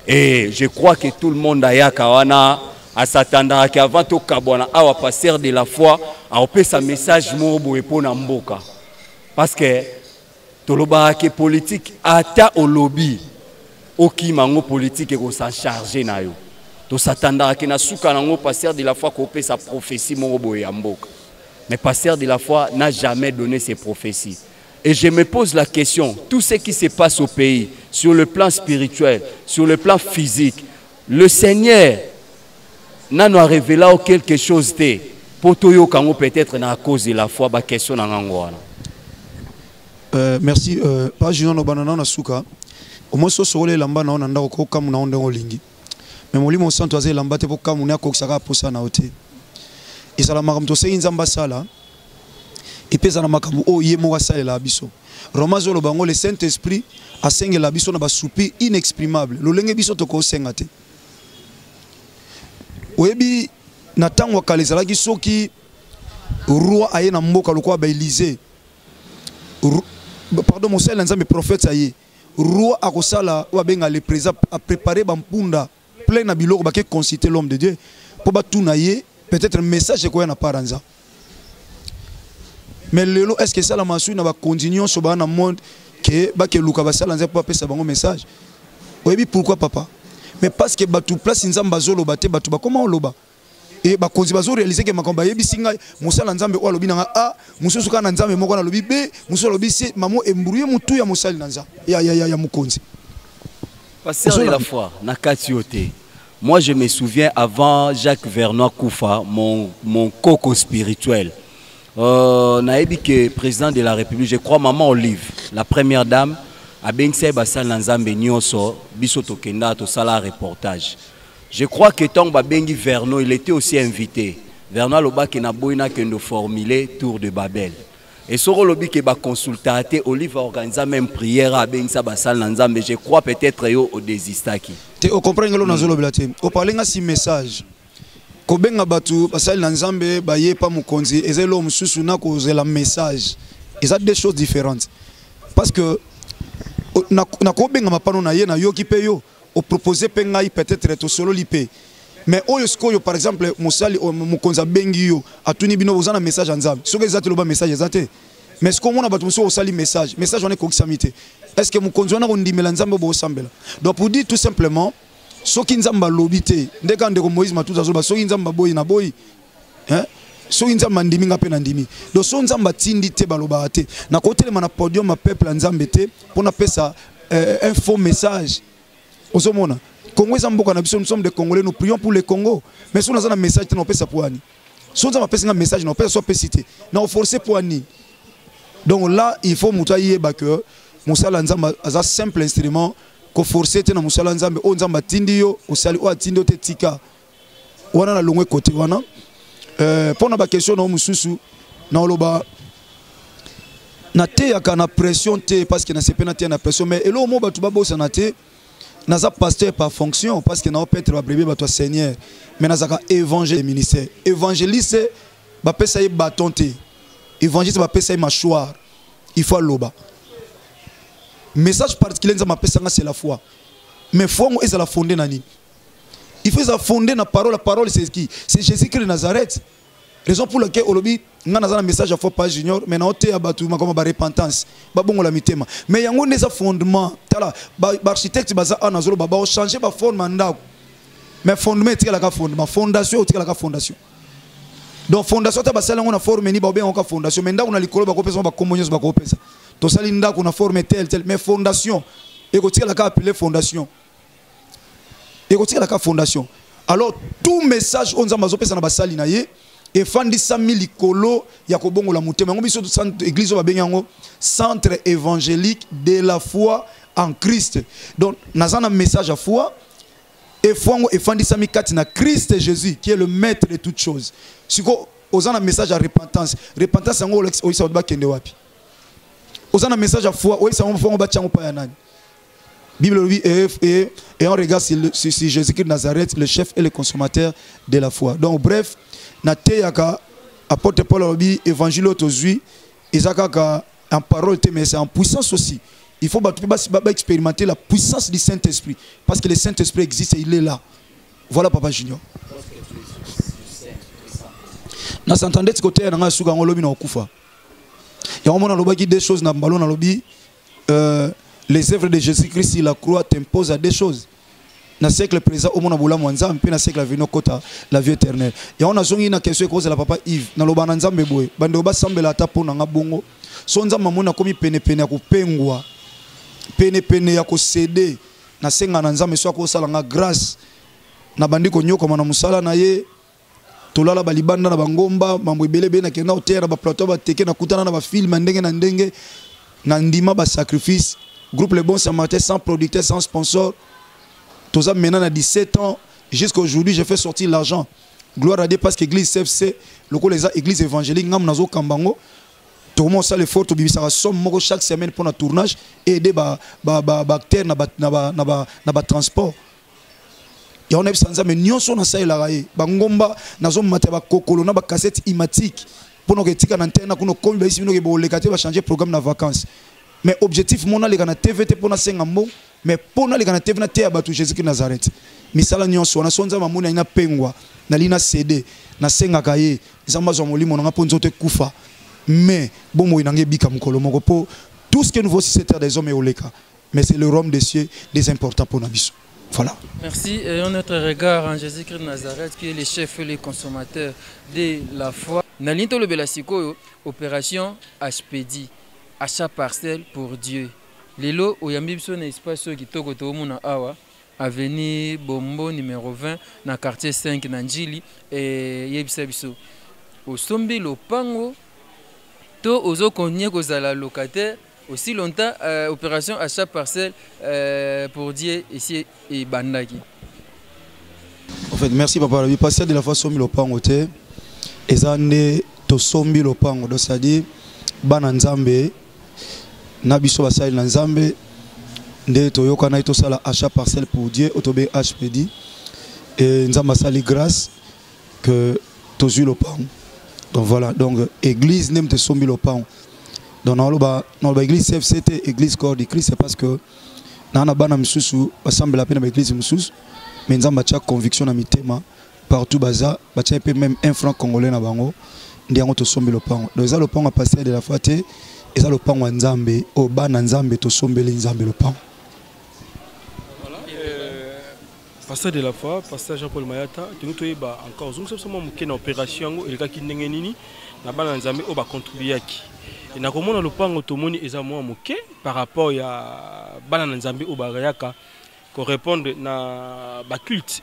Et je crois que tout le monde ayaka wana asatandaka ke avant tokabwana awa pasteur de la foi aopesa message moko boye mpo na mboka parce que tolobaka ke politique ata olobi okima yango politique ekosan charge na yo tosatandaka ke na suka na yango pasteur de la foi akopesa prophétie moko boye ya mboka mais pasteur de la foi n'a jamais donné ses prophéties Et je me pose la question, tout ce qui se passe au pays, sur le plan spirituel, sur le plan physique, le Seigneur nano a révélé quelque chose te po toyoka yango peut-être na cause de la foi ba question na ngango wana. Euh, merci euh, pa junior no banana na suka au moins soso elamba na yo na ndako kokamuna yo ndenge olingi mais molimo santo aza elamba te mpo kamuna akokisaka mposa na yo te ezala makambo tosengi nzambe asala epe eza na makambo oyo ye moko asalelaka biso roma azoloba yango le saint esprit asengela biso na basoupi inexprimable lolenge biso tokosenga te oyebi na ntango ya kala ezalaki soki roi aye na mboka lokola baelysee pardon mosali na nzambe prophète aye roi akosala oyo abenga le président aprépare bampunda plein na biloko bake consulter l'homme de Dieu po batuna ye peut-être message ekoya na part nza mais lelo est-ce que esalama soki na bakonzi nyonso baa na monde ke bakeluka basala nzambe mpo bapesa bango message oyebi pourquoi papa mais parce que bato place nzambe azoloba te bato bakoma oloba e bakonzi bazo réaliser ke makambo bayebisi ngai mosala nzambe oyo alobi na ngai a mosusu kaka na nzambe moko nalobi b mosusu alobi c mamo embrouye motu ya mosali na nzambe ya, ya, ya, ya mokonzi Pasteur de la foi, na kati yo te. Moi, je me souviens avant Jacques Vernois Koufa, mon, mon coco spirituel. Euh, nayebi que président de la République, je crois maman Olive, la première dame, abengisa ye basali na Nzambe nyonso, biso tokenda tosala reportage. Je crois que tango babengi Verno, il était aussi invité. Verno alobaki naboyi nakende formuler tour de Babel. Et soki olobi ke baconsultaka te, Olive aorganisa même prière, abengisa basali na Nzambe. Je crois peut-être yo odésistaki. Te, ocomprendre ngelo nazolobela te. Oparle nga si message kobenga bato basali na Nzambe baye pa mokonzi, eza eloko mosusu na kozela message, eza deux choses différentes, parce que nakobenga mapano na ye, nayoki mpe yo opropose mpe ngai, peut-être tosololi mpe. Mais oyo sikoyo, par exemple, mosali mokonzi abengi yo, atuni bino: "Boza na message ya Nzambe?" Soki eza te, loba message eza te. Mais sikoyo omona bato mosusu osali message, message wana ekokisami te. Est ce que mokonzi wana kondimela Nzambe oyo boosambela? Donc pour dire tout simplement, soki Nzambe alobi te, nde kaka ndeko Moïse Matuta azoloba: "Soki Nzambe aboyi, naboyi, hein? Soki Nzambe andimi, nga mpe nandimi." Donc soki Nzambe atindi te, balobaka te. Nakotelema na podium ya peuple ya Nzambe te mpo napesa un faux message. Ozomona, Congo eza mboka na biso, nous sommes des Congolais, nous prions pour le Congo. Mais soki naza na message te, naopesa po ani? So Nzambe apesi nga message, naopesa. So apesi te, naoforce po ani? Donc là, il faut moto ayeba que mosala ya Nzambe aza simple instrument. Koforce te na mosala ya Nzambe. Oyo Nzambe atindi yo, osali. Oyo atindi yo te, tika wana. Na longwe kote wana, mpo na baquestion na yo mosusu, naoloba nateyaka na pression te, parce que nasepe nateya na pression. Mais eloko mo bato babosana te, naza pasteur par fonction, parce que naopaître babrebis bato ya Seigneur, mais nazalaka évangile ministère. Évangéliste bapesa ye bâton te, évangéliste bapesa ye mâchoire, il faut aloba. Message particulier Nzambe apesanga, c'est la foi. Mais foi yango ezala fondé na nini? Il faut ezala fondé na parole. La parole, c'est qui? C'est Jésus-Christ de Nazareth. Raison pour laquelle olobi nga naza na message ya foi pa junior, mais naoteya bato makambo ba repentance, babongola mitema. Mais yango nde eza fondement. Tala, baarchitecte baza awa, nazoloba baochange baforme ya ndako, mais fondement etikalaka fondement, fondation otikalaka fondation. Donc fondation, ata basali yango na forme nini, baobenga yango fondation. Mais ndako na likolo, bakopesa ngo bakombo nyonso bakopesa, tosali ndako na forme tel tel, mais fondation ekotikalaka appelé fondation, ekotikalaka fondation. Alors tout message oyo Nzambe azopesa na basali na ye efandisami likolo ya kobongola motema. Yango biso église oyo babengi yango Centre évangélique de la foi en Christ. Donc naza na message ya foi, e foi yango efandisami kati na Christ Jésus, qui est le maître de toutes choses. Siko oza na message ya repentance, repentance yango oyisa bato bakende wapi? Oza na message ya foi, oyebisa yango foi yango batia yango pa ya nani? Bible elobi et on regarde sur Jésus-Christ de Nazareth, le chef et le consommateur de la foi. Donc bref, nateyaka apôtre Paul alobi évangile oyo tozwi eza kaka en parole te, mais c'est en puissance aussi. Il faut bato mpe baexpérimenter la puissance du Saint-Esprit, parce que le Saint-Esprit existe et il est là. Voilà, papa Junior. Nasantande ti koteya na ngai suka yango lobi na kokufa. Yango mona alobaki deux choses na mbalo. Nalobi les œuvres de Jésus-Christ sur la croix t'imposent à deux choses: na siècle présent omona bolamu ya Nzambe, mpe na siècle avenir okota la vie éternelle. Yango nazongi na question ekozala papa Yves. Naloba na Nzambe boye: bandeko basambela ata mpo na nga bongo. So Nzambe amoni akomi penepene ya kopengwa, penepene ya kocéder, nasenga na Nzambe so akosala nga grâce. Nabandi konyokama na mosala na ye, tolala balibanda na bangomba, mambo ebele ebele, nakenda koteya na baplateau, bateke, nakutana na bafilm ya ndenge na ndenge, na ndima basacrifice. Groupe Le Bon Samaritain, sans producteur, sans sponsor, toza maintenant na 17 ans. Jusqu'à aujourd'hui, j'ai fait sortir l'argent, gloire à Dieu, parce que église CFC lokola eza église évangélique, ngamu nazokamba yango, tokoma osala effort, tobimisaka somme moko chaque semaine mpona tournage et aider baacteur na batransport. Yango nayebisa Nzambe nyonso nasalelaka ye bangomba, nazomata bakokolo na bacassette imatique mpona koetika na ntena kuna. Okomi bayisi bino ke boleka te, bachange programme na vacances. Mais objectif mo naleka na TV te mpo nasenga mbongo, mais mpo naleka na TV nateya bato Jésus Christ Nazareth. Misala nyonso wana, so Nzambe amoni ali napengwa, nali na céder, nasengaka ye Nzambe azwa molimo na nga mpo nzoto ekufa, mais bomoi na nga ebika mokolo moko, mpo tout ce que nous voici cette terre des hommes eoleka, mais c'est le royaume des cieux des important mpo na biso. Voilà. Merci. Ayons notre regard en Jésus-Christ de Nazareth, qui est le chef et le consommateur de la foi. Nalingi tolobela sikoyo opération HPD, achat parcelle pour Dieu. Lelo oyambi biso na espace oyo kitoko toomona awa, avenue Bombo numéro 20 na quartier 5 na Njili. Yebisa biso, osombi lopango to ozokontinue kozala locataire aussi longtemps opération achat parcelle pour Dieu esi ebandaki? En fait, merci papa Rabi. Pasteur de la foi sombi lopango te, eza nde tosombi lopango. Donc c'est-à-dire Bana Nzambe na biso basali na Nzambe nde toyokanaki tosala achat parcelle pour Dieu oyo tobengi HPD et Nzambe asali grâce que tozwi lopango. Donc voilà, donc église nde moto esombi lopango. Donc naloba naloba église CFC te, église corps du Christ, c'est parce que naa na bana misusu basambela mpe na ba église mosusu, mais Nzambe atia conviction na mitema partout baza, batia mpe même un franc congolais na bango, nde yango tosombi lopango. Donc eza lopango ya pasteur de la foi te, eza lopango ya Nzambe oyo bana Nzambe tosombeli Nzambe lopango. Pasteur de la foi, pasteur Jean-Paul Mayata, tolingi toyeba encore ozongisa biso mwa moke na opération yango elekaki ndenge nini na bana na Nzambe oyo bacontribuaki. Na komona lopango tomoni eza mwa moke par rapport ya bana na Nzambe oyo bayaka korépondre na baculte.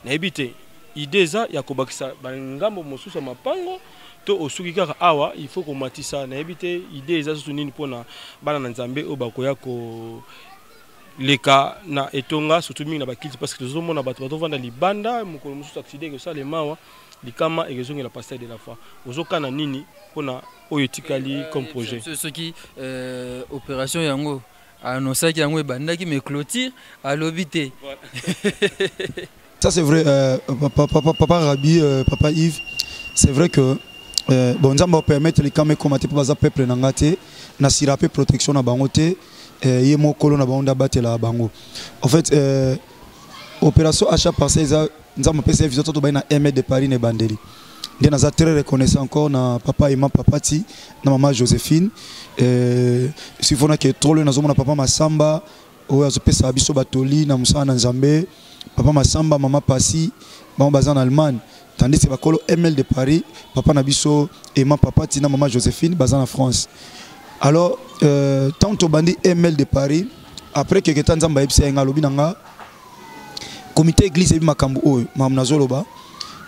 Nayebi te idée eza ya kobakisa bangambo mosusu ya mapango to osuki kaka awa, il faut komatisa. Nayebi te idée eza susu nini mpona bana na Nzambe oyo bakoya ko leka na etonga, surtout mingi na bakiti, parce que tozomona bato bazovanda libanda, mokolo mosusu accident ekosalema awa, likama ekozongela pasteur de la foi. Ozokana nini mpona oyo etikali comme projet? Soki opération yango annoncaki yango ebandaki, mais clôture alobi te. Ça c'est vrai, papa, papa, papa Rabbi, papa Yves, c'est vrai que bon, Nzambe permettre les kame komate po baza peuple na nga te, na sira pe protection na bango te, ye mokolo na bango nda batela bango. En fait, opération achat parcelle eza Nzambe pesa vision to na M de Paris ne bandeli. Nde naza très reconnaissant encore na papa Emma Papati, na maman Joséphine. Sifona ke trop le nazomona papa Masamba oyo azopesa biso batoli na mosala na Nzambe, papa Masamba, mama Pasi, bango baza na Allemagne, tandis que bakolo ML de Paris, papa na biso Emma Papati na mama Joséphine baza na France. Alors tant tobandi ML de Paris, après quelque temps Nzambe ayebisa ye nga, alobi na nga comité église ebi makambo oyo makambo nazoloba.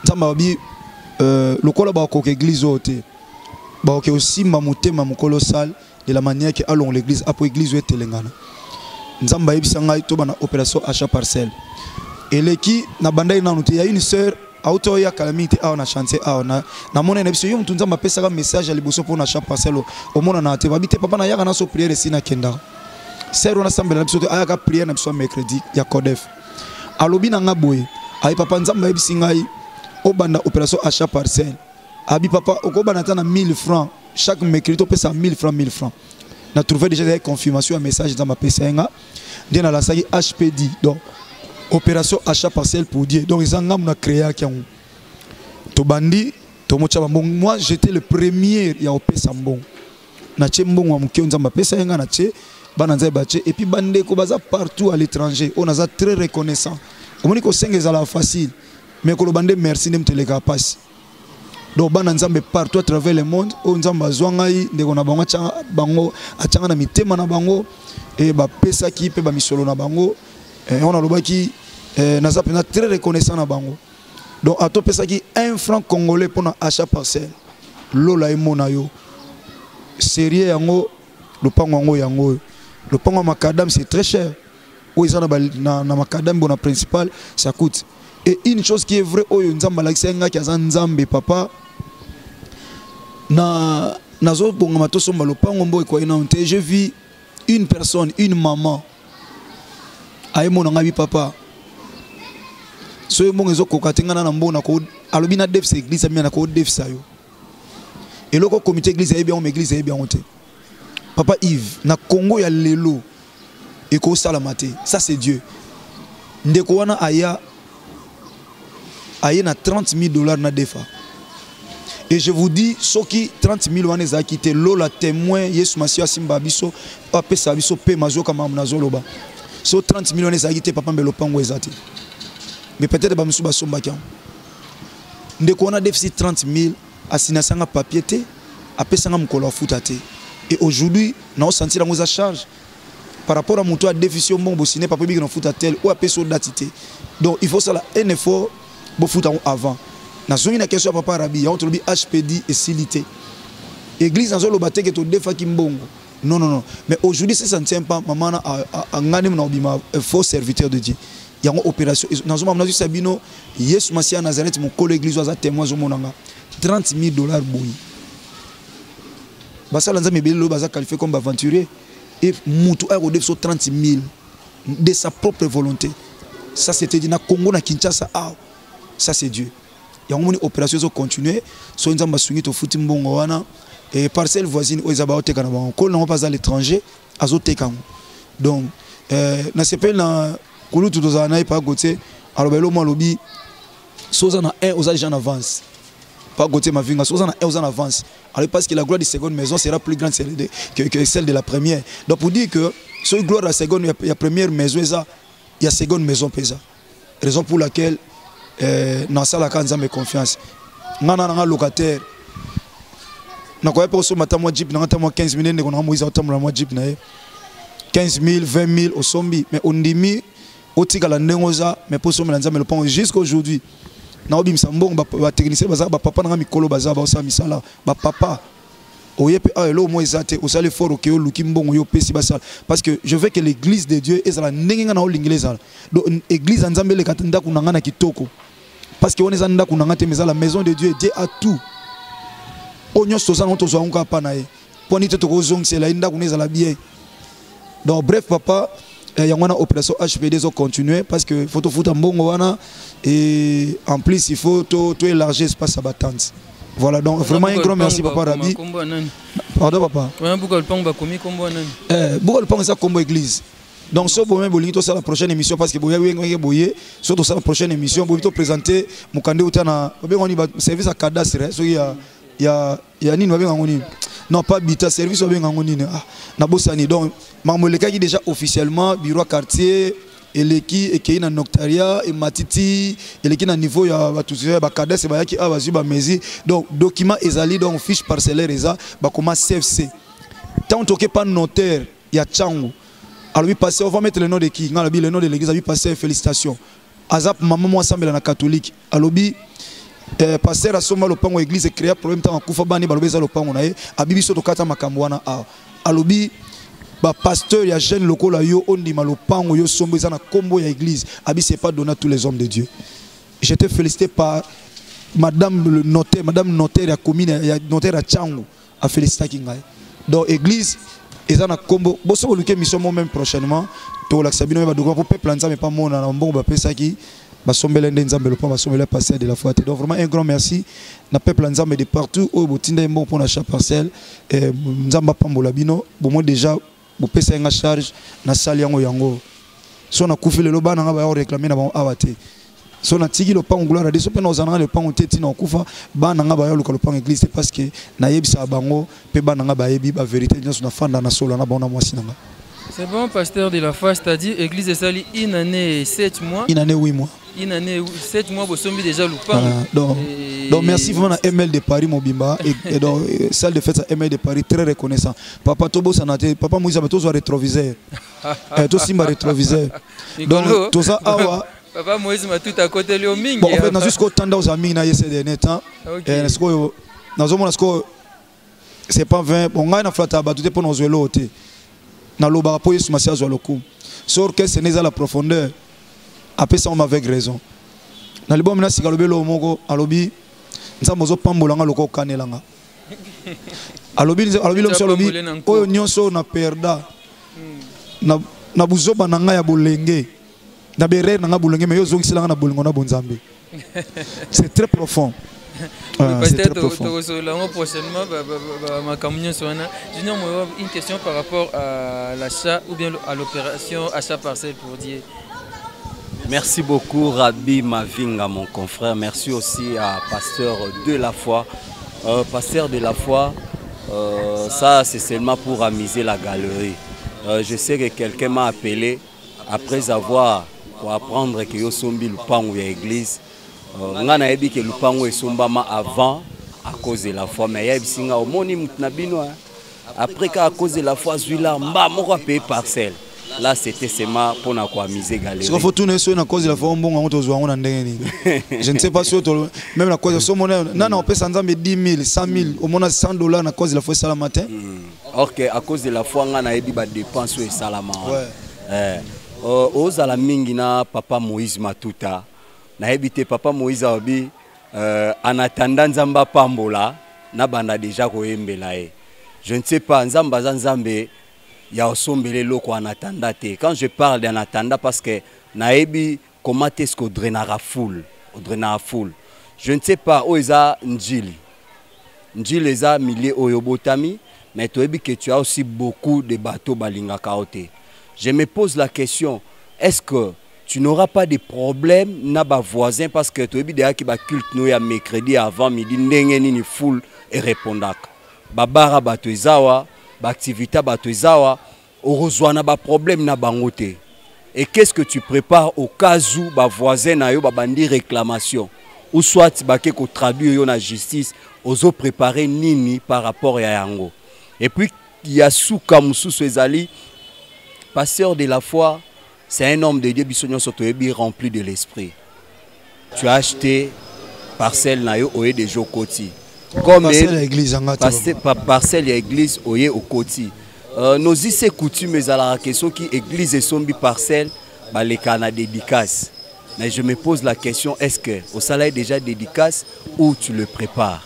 Nzambe alobi lokola bakoka église oyo te, bakoki osimba motema mokolo sale de la manière que along l'église apo église oyo etelengana. Nzambe ayebisa ngai tobana opération achat parcelle eleki na bandaki nanu te. Ya une sœur auta oyo akala mingi te awa na chantier awa na namona na biso yo motu Nzambe apesaka message ya liboso mpona achat parcelle omonana te, babi te papa nayaka na so prière esi nakendaka. Sœur wana asambela na biso te, ayaka prière na biso ya mercredi ya Codef. Alobi na nga boye, ayi papa Nzambe ayebisi ngai obanda opération achat parcelle. Abi papa okobanda ata na 1000 francs chaque mercredi, topesa 1000 francs, 1000 francs. Na trouvé déjà des confirmation ya message Nzambe apesa ye nga, nde nalasaki HPD, donc opération achat parcelle pour Dieu. Donc eza ngambo na créaki yango, tobandi tomotya bambongo. Moi j'étais le premier ya kopesa mbongo, natie mbongo ya moke oyo Nzambe apesa ye nga, natie bana Nzambe batie, et puis bandeko baza partout à l'étranger oyo naza très reconnaissant. Omoni kosenga ezalaka facile, mais koloba nde merci nde moto elekaka mpasi. Donc bana Nzambe partout à travers le monde oyo Nzambe azwa ngai ndeko na bango, atianga bango, atianga na mitema na bango, e bapesaki mpe bamisolo na bango. On alobaki, naza mpenza très reconnaissant na bango. Donc atopesaki 1 franc congolais mpona achat parcelle, lola emona yo sérieux yango lopango yango yango oyo lopango ya macadam c'est très cher oyo eza na macadam bona principal, ça coûte. Et une chose qui est vraie oyo Nzambe alakisa ye ngaki aza Nzambe papa na nazobongama tosomba lopango mbo ekoyi nano te. Je vis une personne, une maman ayemona ngai bi papa soki mbongo ezokoka te, ngai na na mbongo nako alobi na defisa église amina nakodefisa yo eloko comité église ayebi yango, ma église ayebi yango te. Papa Yves, na Congo ya lelo ekosalama te, ça c'est Dieu. Ndeko wana aya aye na 30 000 $ na defa. Et je vous dis, soki 30 000 wana ezalaki te, lola témoin Yesu Masiya asimba biso, apesa biso mpe mazoka makambo nazoloba. So 30 000 wana ezalaki te, papa, mbe lopango eza te, mais peut-être bamosusu basombaki yango. Ndeko wana déficit 30 000, asinasanga papier te, apesanga mokolo afuta te. Et aujourd'hui naosentir yango eza charge par rapport à moto adefisi yo mbongo, bosine papa ebiki na futa tel oyo apesi yo date te. Donc il faut sala un effort, bofuta yango avant. Nazongi na question ya papa Rabi, yango tolobi HPD esili te. Église nazoloba te ke todefaki mbongo, non, non, non. Mais aujourd'hui, si ça ne tient pas, mama na angani na obima faux serviteur de Dieu. Yango opération nazomama nazwisa bino Yesu Masiya Nazareth mokolo église oyo aza témoin, azomonanga 30 000 $ boye. Basala nzambe ebele lelo baza qualifié comme aventurier et mutu aya kodefa so 30 000 de sa propre volonté. Ça c'était dit na Congo na Kinshasa awa. Ça c'est Dieu. Yango moni opération ezo continuer so nzambe asungi tofuti mbongo wana et parcelle voisine oyo eza baoteka na bango kolo nango mpe aza l'étranger azoteka yango. Donc euh, nasepeli na kulutu tozala na ye pa Gauthier aloba eloko moko alobi so oza na 1 oza déjà en avance. Pas Gauthier Mavinga, so oza na 1 oza en avance. Alors parce que la gloire de seconde maison sera plus grande celle de, que, que celle de la première. Donc pour dire que soki gloire ya seconde ya, ya première maison eza ya seconde maison mpe eza. Raison pour laquelle euh, nasalaka Nzambe confiance. Nga na nga locataire nakoya mpe kosomba ata mwa jeep nanga ata mwa 15 000 ndeko nanga Moïse aotambola mwa jeep na ye 15 000 20 000 osombi mais ondimi otikala ndenge oza mais mpo osombela Nzambe lopango jusqu'aujourd'hui naobimisa mbongo batechnicien baza bapapa nanga mikolo baza baosala misala bapapa oye mpe awa eloko moko eza te osali effort oke oluki mbongo yo opesi basala parce que je veux que l'église de Dieu ezala ndenge nga na olingela ezala. Donc église ya Nzambe eleka te ndako na nga na kitoko parce que wana eza ndako na nga te mais eza la maison de Dieu. Dieu a tout oyo nyonso toza nango tozwa yango kaka mpa na ye mpo nini te tokozongisela ye ndako na ezala bien. Donc bref papa eh, yango wana opération HPD ezo continuer parce que faut tofuta mbongo wana et en plus il faut to, to élargir espace ya batante. Voilà, donc vraiment un grand merci papa Rabi. Pardon papa. Wana buka lupango bakomi kombo nani? Eh, buka lupango eza kombo église. Donc so boye bolingi tosala prochaine émission parce que boye wenge boye so tosala prochaine émission boye to présenter mokande uta na babenga nini service ya cadastre soki ya ya ya nini babenga yango nini? Non pas bita service babenga yango nini? Ah nabosani. Donc makambo elekaki déjà officiellement bureau quartier eleki ekei na noctaria ematiti eleki na niveau ya bato ya bacadastre bayaki awa bazwi bamesure. Donc document ezali donc fiche parcellaire eza bakoma CFC. Tant toke pa notaire ya Tshangu alobi pasteur on va mettre le nom de qui? Nga alobi le nom de l'église. Alobi pasteur félicitations. Aza maman moi asambela na catholique. Alobi eh, pasteur asomba lopango église créa problème ntango akufa bani balobi eza lopango na ye abibi so tokata makambo wana awa. Alobi ba pasteur ya jeune lokola yo ondima lopango yo sombo eza na kombo ya église. Abi c'est pas donné à tous les hommes de Dieu. J'étais félicité par madame le notaire, madame notaire ya commune ya notaire ya Tshangu a félicitaki ngai. Donc église eza na kombo boso boluke mission mo même prochainement tolakisa bino ba document pour peuple nzambe pa mona na mbongo bapesaki basombele nde nzambe lopango basombele pasteur de la foi. Donc vraiment un grand merci na peuple nzambe de partout oyo botinda mbongo pour na chaque parcelle eh, nzambe apambola bino bomo déjà bopesa nga charge na sali yango yango so nakufi lelo bana nga baya réclamer na bango awa te so natiki lopango gloire à Dieu so mpe nazala nga lopango te ntina okufa bana nga baya luka lopango église te parce que nayebisaka bango mpe bana nga bayebi ba vérité nyonso nafanda na solo na bango na mwasi na nga. C'est bon, pasteur de la foi, c'est-à-dire église esali une année et 7 mois. Une année 8 mois. Une année 7 mois, bosombi déjà lupango. Voilà, donc, et... donc merci vraiment à ML de Paris Mobimba et, et donc salle de fête à ML de Paris très reconnaissant. Papa Tobo Sanate, papa Moïse tozo rétroviseur. Eh to simba rétroviseur. Donc toza awa Papa Moïse m'a tout à côté lio mingi. Bon en fait na jusqu'au temps aux amis na ces derniers temps. Eh sikoyo nazomona sikoyo c'est pas vain. Bon ngai na flata bato te pona ozwelo te. Nalobaka mpo Yesu Masiya azwa lokumu. So orchestre nde eza la profondeur apesa ngo avec raison. Na libomi na sika alobi eloko moko alobi Nzambe ozopambola nga lokola okanela nga. Alobi alobi lobi alobi oyo nyonso na perda na na buzoba na nga ya bolenge na berere na nga bolenge mais yo ozongisela nga na bolingo na bonzambe. C'est très profond. Ah, c'est très profond. Prochainement, makambo nyonso wana. Junior Moyo, une question par rapport à l'achat ou bien à l'opération achat parcelle pour Dieu. Merci beaucoup Rabbi Mavinga, mon confrère. Merci aussi à Pasteur de la foi. Pasteur de la foi, ça c'est seulement pour amuser la galerie. Je sais que quelqu'un m'a appelé après avoir pour apprendre que yo sombi lupango ya église. Nga nayebi ke lupango esombama avant à cause de la foi, mais yebisi nga omoni mutu na bino, hein. Après qu'à cause de la foi zwila mba moko a payé parcelle. Là c'était seulement pour na ko amuser galerie. Ce qu'il faut tourner sur na cause de la foi mbongo ngo tozwa ngo na ndenge nini. Je ne sais pas si to même la cause so mona nana opesa nzambe 10 000, 100 000, au mona 100 $ na cause de la foi sala matin. Or que à cause de la foi nga nayebi ba dépense oyo esalama wana. Ouais. Ozala mingi na papa Moïse Matuta. Nayebi te papa Moïse alobi en attendant Nzambe apambola na banda déjà koyembela ye. Je ne sais pas, Nzambe aza Nzambe ya osombela eloko en attendant te. Quand je parle d'en attendant, parce que nayebi comment est-ce qu'on drainera foule, on drainera foule. Je ne sais pas oyo eza Njili. Njili eza milieu oyo botami, mais toyebi que tu as aussi beaucoup de bateaux balingaka yo te. Je me pose la question, est-ce que tu n'auras pas de problème na ba voisin parce que toyebi déjà ki ba culte no ya mercredi avant midi ndenge nini foule e répondaka. Ba bara bato ezawa, ba activité bato ezawa, okozwa na ba problème na bango te. Et qu'est-ce que tu prépares au cas où ba voisin na yo ba bandi réclamation ou soit ba ke ko traduire yo na justice, ozo préparer nini par rapport ya yango. Et puis il y a suka mususu ezali pasteur de la foi, c'est un homme de Dieu biso nyonso toyebi rempli de l'esprit. Tu as acheté parcelle na yo oye déjà okoti. Comme parcelle ya église yanga te, papa. Parcelle ya église oye okoti. Nos us et coutumes ezalaka ke soki église esombi parcelle baleka na dédicace. Mais je me pose la question, est-ce que osala déjà dédicace ou tu le prépares?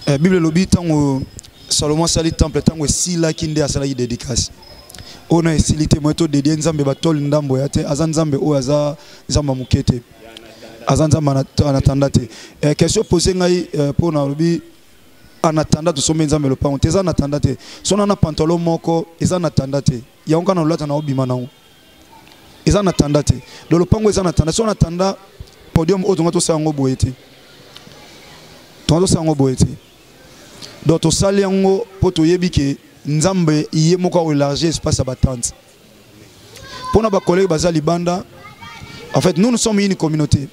Bible lobi tango Salomon asali temple tango esilaki nde asalaki dédicace. Oyo na esili te, moye to dédié Nzambe batoli ndambo ya te, aza Nzambe oyo aza Nzambe ya moke te. Aza Nzambe en attendant te. Question posée ngai pour na lobi en attendant tosombi Nzambe lopango te, eza en attendant te. Sona na pantalon moko eza en attendant te. Yango kana olata na obima nango. Eza en attendant te. Donc lopango eza en attendant. Sona attendant podium oyo tonga tosala yango boye te. Tonga tosala yango boye te. Donc tosali yango po toyebi ke Nzambe ye moko a élargir espace ya batante. Pona ba collègues baza libanda, en fait nous, nous sommes une communauté.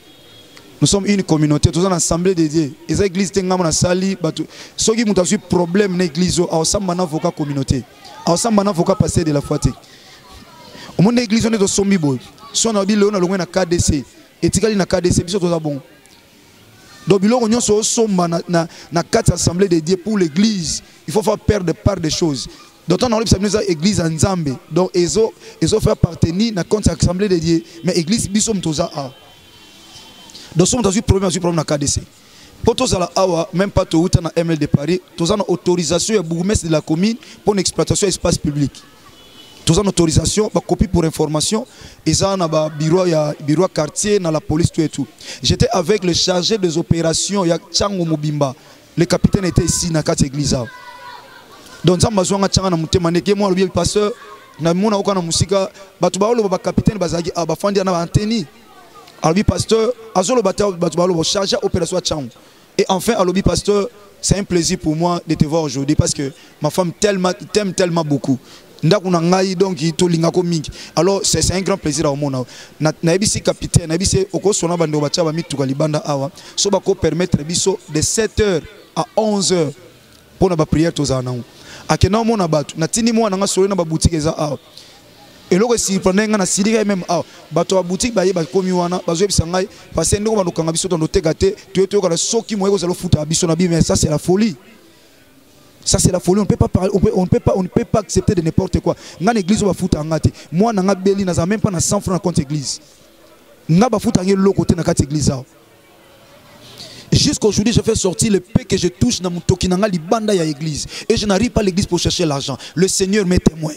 Nous sommes une communauté, tous en assemblée de Dieu. Et ça église te ngamo na sali bato. Soki mutu azui problème na église o samba na voka communauté. Au samba na voka passer de la foi te. Au monde église on est au sombi boy. So na bi leona longwe na KDC. Etikali na KDC biso toza bon. Donc biloko nyonso osomba na kati assemblée de Dieu pour l'église, il faut faire perdre part des choses. Donc on a besoin église en Nzambe. Donc ezo faire partenir na compte assemblée de Dieu, mais église biso mtoza a. Donc somo tozui problème, tozui problème na KDC. Po tozala awa même pas to uta na ML de Paris, tozana autorisation ya bourgmestre de la commune pour une exploitation espace public. Tozana autorisation ba copie pour information et ça na ba bureau ya bureau quartier na la police tout et tout. J'étais avec le chargé des opérations ya Tchango Mobimba. Le capitaine était ici na kati église. Donc nzamba zwanga tchanga na mutema ndeke moi le pasteur na mona oka na musika bato ba oloba ba capitaine bazaki ba fandi na ba anteni. Alobi pasteur azolo bata bato ba oloba chargé opération Tchango. Et enfin alobi pasteur, c'est un plaisir pour moi de te voir aujourd'hui parce que ma femme t'aime tellement beaucoup. Ndako na ngai donc tolinga ko mingi. Alors c'est un grand plaisir à omona. Na nayebisi capitaine, nayebisi okosona bando batia ba mituka libanda awa. So bako permettre biso de sept heures à onze heures pour na ba prière tozala nango. Akenda omona bato, na tindi mwana nga solo na ba boutique eza awa. Eloko surprendre nga na silika même awa. Bato ba boutique baye ba komi wana, bazoyebisa ngai parce que ndeko balokanga biso tondo teka te, toye toyoka na soki moye kozala futa biso na bi, mais ça c'est la folie. Ça c'est la folie, on ne peut pas parler, on ne peut pas accepter de n'importe quoi. Nga na église ba futa nga te. Moi na nga beli na za même pas na 100 francs compte église. Nga ba futa nge loko te na kati église awa. Jusqu'aujourd'hui, je fais sortir le peu que je touche dans mon tokinanga libanda ya église. Et je n'arrive pas à l'église pour chercher l'argent. Le Seigneur m'est témoin.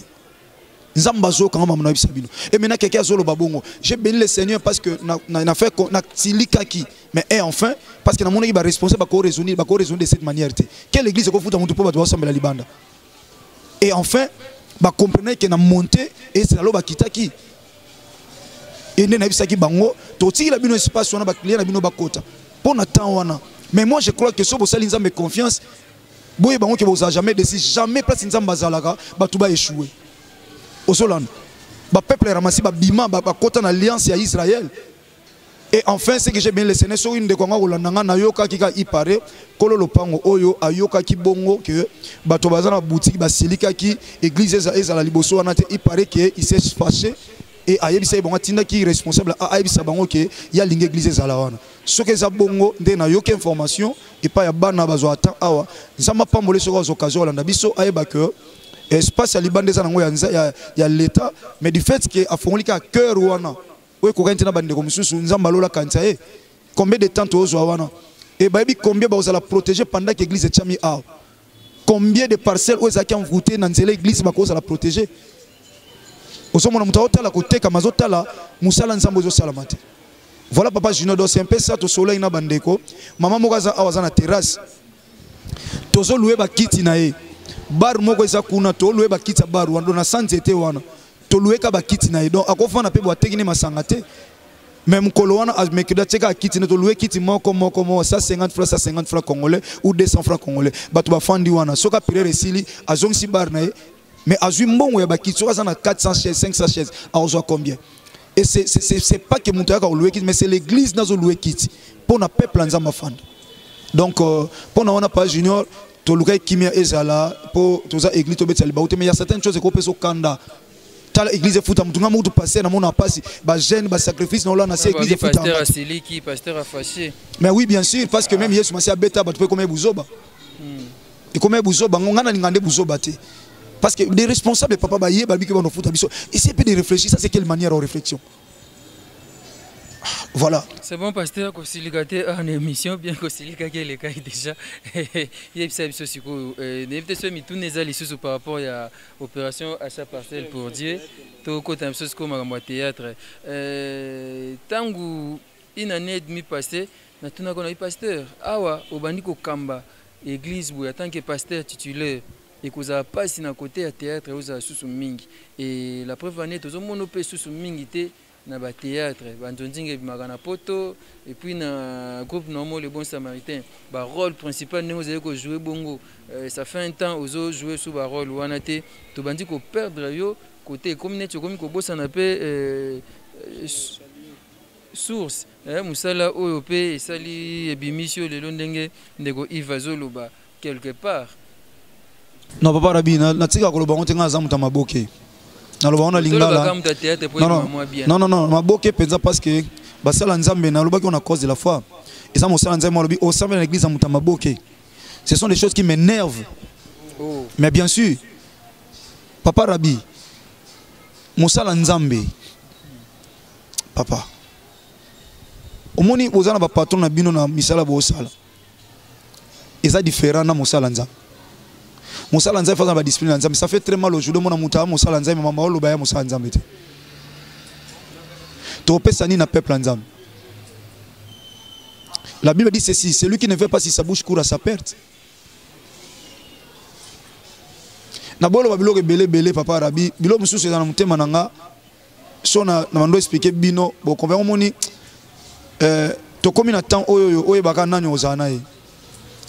Nzamba zo kanga mama na bisa bino. Et maintenant quelqu'un zo loba bongo. J'ai béni le Seigneur parce que na, na, na fait na tilikaki. Mais et enfin parce que na monaki ba responsable ba ko raisonner, ba ko raisonner de cette manière te. Quelle église ko futa mutu po ba doit la libanda. Et enfin ba comprenait que na monté et c'est là ba kitaki. Et nde na bisaki bango totiki la bino espace wana ba client na bino ba kota. Pour na temps wana. Mais moi je crois que so bosali Nzambe confiance boye bango ke boza jamais décis, jamais place Nzambe azalaka bato ba échouer. Ozolanda ba peuple ramassé ba bima ba kota na alliance ya Israël. Et enfin ce que j'ai bien laissé so une de konga kolanda nga na yoka kika i pare kolo lopango oyo ayoka ki bongo que bato baza na boutique ba silika ki église eza eza la liboso wana te i pare que il s'est fâché et ayebisa ye bongo atinda ki responsable a ayebisa bango que ya linga église ezala wana. Soki eza bongo nde na yoki information et pas ya bana bazwa temps awa nzamba pambole soki azo occasion olanda biso ayeba que espace ya libanda eza nango ya l'état, mais du fait que afongoli ka cœur wana oyo ekokani te na bandeko mosusu nzambe alola kanisa ye combien de temps tozwa wana et bayebi combien bazala protéger pendant que église etiami awa. Combien de parcelles oyo ezalaki envoûté na nzela église bakozala protéger? Ozomona moto aotala kotekama, azotala mosala Nzambe ezosalama te. Voilà, papa Junior. Donc c'est un peu ça. Tosolaki na bandeko, mama moko aza awa, aza na terrasse, tozoluwe bakiti na ye. Bar moko eza kuna, toluwe bakiti ya bar wana. Donc na sa nzete wana toluweka bakiti na ye. Donc akofanda mpe bo ateki ne masanga te, mais mokolo wana amekedi atieka akiti ne. Toluwe kiti moko moko moko 150 francs, 150 francs congolais ou 200 francs congolais. Bato bafandi wana. Soki prière esili, azongisi bar na ye, mais azwi mbongo ya bakiti. Soki aza na 400 chaise, 500 chaise, akozwa combien? Et c'est pas que moto ayaka koluwe kiti, mais c'est l'église nazoluwe kiti mpo na peuple ya Nzambe afanda. Donc mpo na wana, pa Junior, tolukaki kimia ezala mpo toza église, tobetisa libaku te. Mais ya certaines choses ekopesa okanda. Tala, église efuta motu nga motu pasteur, namona mpasi, bajeûne, basacrifice na olana se église efuta. Pasteur asiliki, pasteur afâché. Mais oui, bien sûr, parce que même Yesu Masi abeta bato mpe ekoma buzoba, ekoma buzoba. Ngo nga nalinga nde buzoba te, parce que des responsables, papa, baye babiki banofuta biso. Essaye mpe de réfléchir. Ça, c'est quelle manière en réflexion? Voilà. C'est bon, pasteur, kosilika te en émission, bien kosilikaki elekaki déjà. Yebisa biso sikoyo, nayebi te soki mituna eza lisusu par rapport ya opération achat parcelle pour Dieu. Tokota na biso sikoyo makambo ya théâtre. Ntango une année et demie passé, natunaka na pasteur awa, obandi kokamba église boye en tant que pasteur titulaire, ekozala mpasi na côté ya théâtre, ozala susu mingi. Et la preuve année, tozomona mpe susu mingi te na bathéâtre. Banzonzinga ebimaka na poto, et puis na groupe normal Le Bon Samaritain, barôle principal ndenge ozali kojouer bongo, ça fait un temps ozojouer su barôle wana te. Tobandi koperdre yo côté, ekomi neti okomi kobosana mpe source mosala oyo mpe esali ebimisi oyo lelo, ndenge ndeko Yves azoloba quelque part. Non, papa Rabi, natika koloba ngo te. Nga aza moto ya maboke, naloba ngo na lingala. Non, non, non, maboke mpenza, parce que basala Nzambe, nalobaki ngo na cause de la foi, eza mosala Nzambe. Alobi osambela na église ya moto ya maboke. Ce sont des choses qui m'énervent, oh. Mais bien sûr, papa Rabi, mosala Nzambe, papa, omoni boza na bapatron na bino na misala bosala, eza différent na mosala Nzambe. Mosala Nzambe faza na badiscipline na Nzambe. Ça fait très mal aujourd'hui omona moto aya mosala Nzambe, mama oloba ya mosala Nzambe te. Topesa nini na peuple ya Nzambe? La Bible dit ceci: celui qui ne veut pas si sa bouche court à sa perte. Na boloba biloko ebele ebele, papa Rabi, biloko mosusu eza na motema na nga. So na bando expliquer bino, bokompe. Omoni, tokomi na temps oyo oyo oyebaka nani ozala na ye,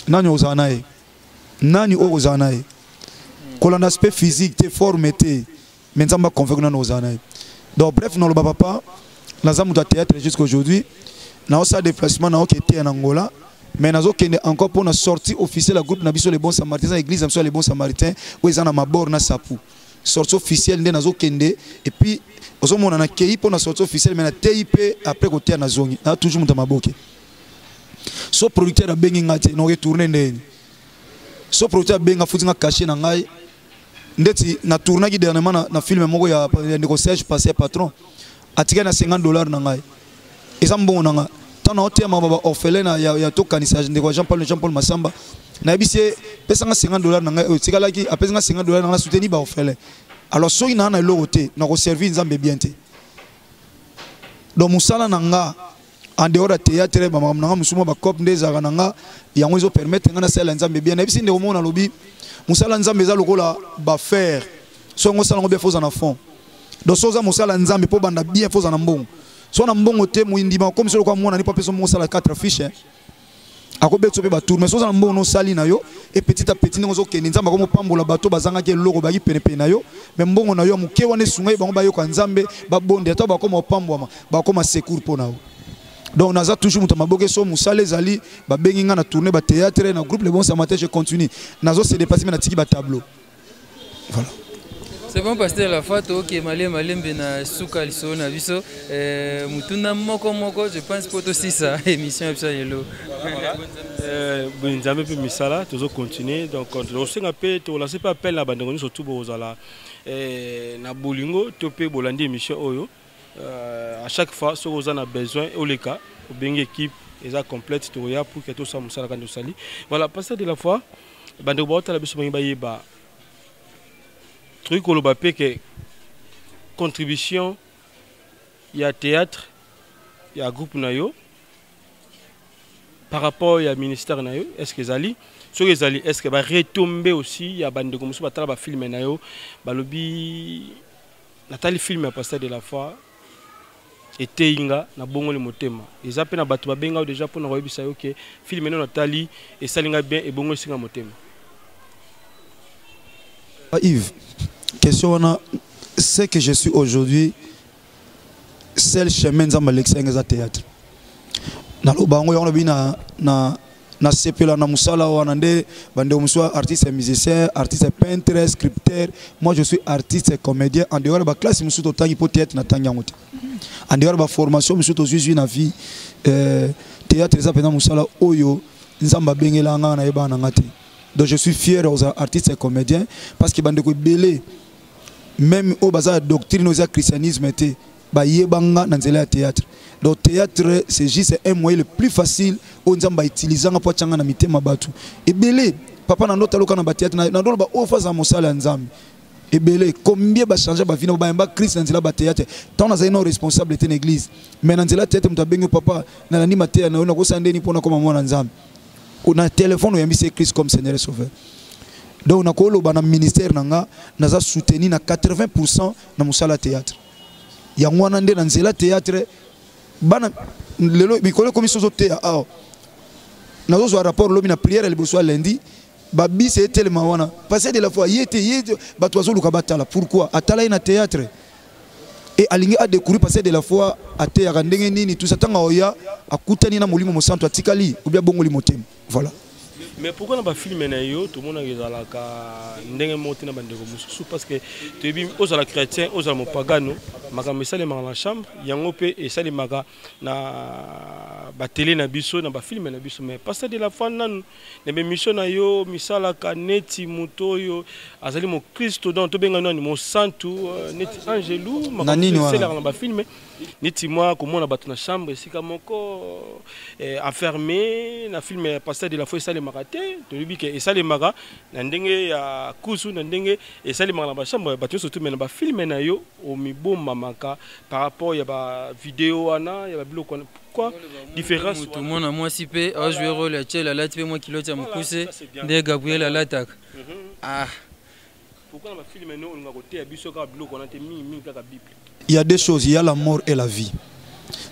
nani ozala na ye, nani oyo ozala na ye. Kolanda aspect physique te, forme te, mais Nzambe aconvaincre nani ozala na ye. Donc bref, naloba, papa, naza moto ya théâtre jusqu'aujourd'hui. Naosala déplacement, naoke te na Angola, mais nazokende encore mpona sortie officielle ya groupe na biso Le Bon Samaritain. Eza église na biso ya Le Bon Samaritain oyo eza na Mabor na Sapu. Sortie officielle nde nazokende. Et puis ozomona, nakei mpo na sortie officielle, mais natei mpe. Après koteya, nazongi na toujours moto ya maboke. So producteur abengi nga te, naoretourne ndeni? So producteur abenga, futi nga cachet na ngai. Ndeti natournaki dernièrement na film moko ya ndeko Serge Passé ya patron, atikali na 50 $ na ngai, eza mbongo na nga. Ntango naoteyama ba baorphelin ya tokanisa ndeko ya Jean Paul Masamba, nayebisi ye: pesanga 50 $ na ngai oyo etikalaki. Apesi nga 50 $ na ngai, nasoutenir baorphelin. Alors soki naa na eloko te, nakoservir Nzambe bien te. Donc mosala na nga en dehors ya théâtre, bamakambo na nga mosusu, mwa bacope nde ezalaka na nga, yango ezopermettre nga nasalela Nzambe bien. Nayebisi ndeko moko, nalobi mosala Nzambe eza lokola baaffaire. So yango osala yango bien, faut oza na fond. Donc so oza mosala Nzambe, mpo banda bien, faut oza na mbongo. So na mbongo te, moyindima okomi so lokola mwana ni mpo apesa mbongo, osala 4 fiche, akobetisa mpe batour. Mais so oza na mbongo, nosali na yo, e petit à petit ndenge ozokende, Nzambe akomopambola. Bato bazangaki eloko, baki penepene na yo, mais mbongo na yo ya moke wana esunga ye bango bayoka Nzambe, babonde ata bakoma opambwama, bakoma secours mpo na yo. Donc naza toujours moto ya maboke. So mosala ezali, babengi nga na tourne bathéâtre na groupe Le Bon Samaritain, je continue, nazo se déplacer, mais natiki batableau. Voilà. C'est bon, pasteur La Foi, toke malembe malembe na suka lisolo na biso. Mutuna moko moko, je pense, po tosisa émission ya biso ya lelo. Nzambe mpe misala, tozocontinue. Donc tosenga mpe, tolance mpe appel na bandeko nyonso tu bozala na bolingo to mpe bolandi émission oyo. À chaque fois soki oza na besoin, oleka, obengi, équipe eza complète, tokoya pour que tosala mosala kani tosali. Voilà, pasteur de la foi. Bandeko baotala biso bangi bayeba tokoki koloba mpe ke contribution ya théâtre ya groupe na yo par rapport ya ministère na yo, est ce que ezali, soki ezali, est ce que baretombe aussi ya bandeko mosusu batala bafilme na yo, balobi natali film ya pasteur de la foi, eteyi nga, nabongoli motema? Eza mpe na bato babenga yo déjà mpona koyebisa yo ke film nano natali esali nga bien, ebongolisi nga motema? Yves, question wana, ce que je suis aujourd'hui, seul chemin nzambe alekisa nga eza théâtre. Naloba yango, yango lobi na nasepela na mosala wana nde bandeko mosusu artiste musicien, artiste peintre, scripteur. Moi, je suis artiste comédien. En dehors ya baclasse mosusu totangi, mpo théâtre natangi yango te, en dehors ya baformation mosusu tozwizwi na vie, théâtre eza mpenza mosala oyo Nzambe abengela nga, nayebaka na nga te. Donc je suis fier aux artistes et comédiens, parce que bandeko ebele, même oyo baza ya doctrine oyo eza christianisme te, bayebanga na nzela ya théâtre. Donc théâtre, c'est juste un moyen le plus facile oyo Nzambe autilisanga mpo atianga na mitema bato ebele. Papa, na ndota loka na bathéâtre, na ndoloba oyo faza mosala ya Nzambe ebele. Combien bachange bavie na bayamba Christ na nzela bathéâtre? Ntango nazali no responsable te na église, mais na nzela théâtre, moto abengi: "Papa, nalandi mateya na yo, nakosala ndeni mpona koma mwana Nzambe?" Na telefone oyambisi ye Christ comme Seigneur et Sauveur. Donc nakoloba na ministère na nga, naza soutenu na 80 na mosala théâtre. Yango wana nde na nzela théâtre bana lelo mikolo ekomi sozo teya awa. Nazozwa rapport lobi na prière ya liboso ya lundi, babisi etelema wana, pasteur de la foi ye te, ye te. Bato bazoluka batala pourquoi atala ye na théâtre e alingi adécouvrir pasteur de la foi ateyaka ndenge nini, tout ça. Ntango oya akutani na Molimo Mosantu, atikali obia bongoli motema, voilà. Mais pourquoi na bafilme na yo tomonaka ezalaka ndenge moko te na bandeko mosusu? Parce que toyebi, ozala chrétien, ozala mopagano, makambo esalemaka na chambre yango mpe esalemaka na batele na biso, na bafilme na biso. Mais pasteur de la foi, nanu na baémission na yo misalaka neti moto oyo azali mokristo, donc tobenga nani mosantu, neti angelu. Na nini wana? Esalaka na bafilme neti mwa komona bato na chambre esika moko enfermé, na film ya pasteur de la foi esalemaka te. Toyebi ke esalemaka na ndenge ya kusu, na ndenge esalemaka na bachambre bato nyonso te, me na bafilme na yo omibombamaka par rapport ya bavideo wana, ya babiloko wana. Pourquoi différence? Motu mwana mwasi mpe ajoue rôle ya tiel, alati mpe mwa kiloti ya mokuse nde Gabriel alataka. Ah. Pourquoi na bafilme no olinga koteya biso kaka biloko wana te, mingimingi kaka Bible? Il y a deux choses, il y a la mort et la vie.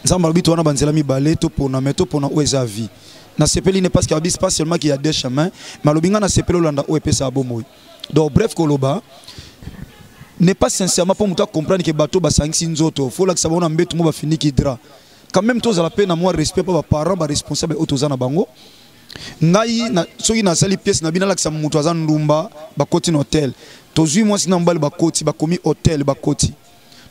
Nzambe alobi to wana banzela mibale, topona, mais topona oyo eza vie. Nasepeli ne parce que alobi pas seulement qu'il y a deux chemins, mais alobi nga nasepeli olanda oyo epesaka bomoi. Donc bref, koloba n'est pas sincèrement mpo moto acomprendre ke bato basangisi nzoto, fo olakisa bango na mbetu mo bafiniki drap. Quand même tozala mpe na mwa respect mpo baparent, baresponsable oyo toza na bango. Ngai soki nasali pièce na bino, nalakisa moto aza ndumba, bakoti na hotel, tozwi mwasi na mobali, bakoti, bakomi hotel, bakoti,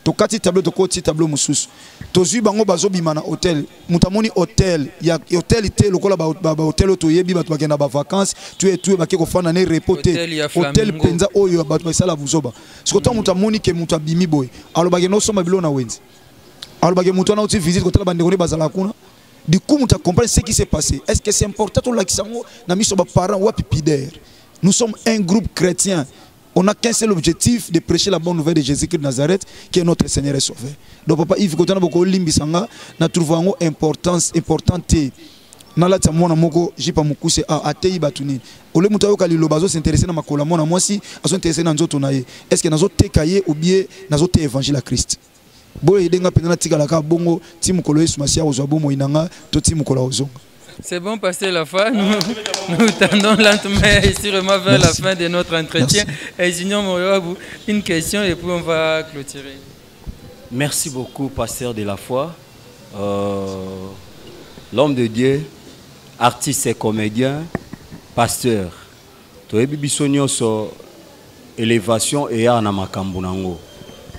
tokati tableau, tokoti tableau mosusu, tozwi bango bazobima na hotel. Moto amoni hotel ya hotel te lokola bahotel oyo toyebi, bato bakenda bavacance tue tue, bake kofanda ne repos te. Hotel ya hotel Flamingo. Mpenza oyo bato basala buzoba. Siko ntango moto amoni ke moto abimi boye, alobaki nosomba biloko na wenze, alobaki moto wana auti visite kotala bandeko nde bazalaka kuna. Du coup moto acomprendre ce qui s'est passé. Est ce que c'est important tolakisa yango na miso ya baparent? Wapi pudeur? Nous sommes un groupe chrétien. On n'a qu'un seul objectif, de prêcher la bonne nouvelle de Jésus-Christ de Nazareth, qui est notre Seigneur et Sauveur. Donc papa Yves, kotana boko limbisanga, na trouve yango importance important te nalatisa mwana moko jipa mokuse ateyi bato nini? Ole moto ayoka liloba, azosinteresse na makolo ya mwana mwasi, azointeresse na nzoto na ye. Est ce que nazoteka ye ou bien nazoteya évangile ya Christ? Boye edenga mpenza natikalaka bongo ti mokolo Yesu Masiya akozwa bomoi na nga to ti mokolo akozonga. C'est bon, pasteur Lafa, nous, nous tendons lentement et sûrement vers Merci. la fin de notre entretien. Merci. Et Junior Moroabu, une question et puis on va clôturer. Merci beaucoup, pasteur de la foi. L'homme de Dieu, artiste et comédien, pasteur. Toyebi biso nyonso élévation eya na makambo nango.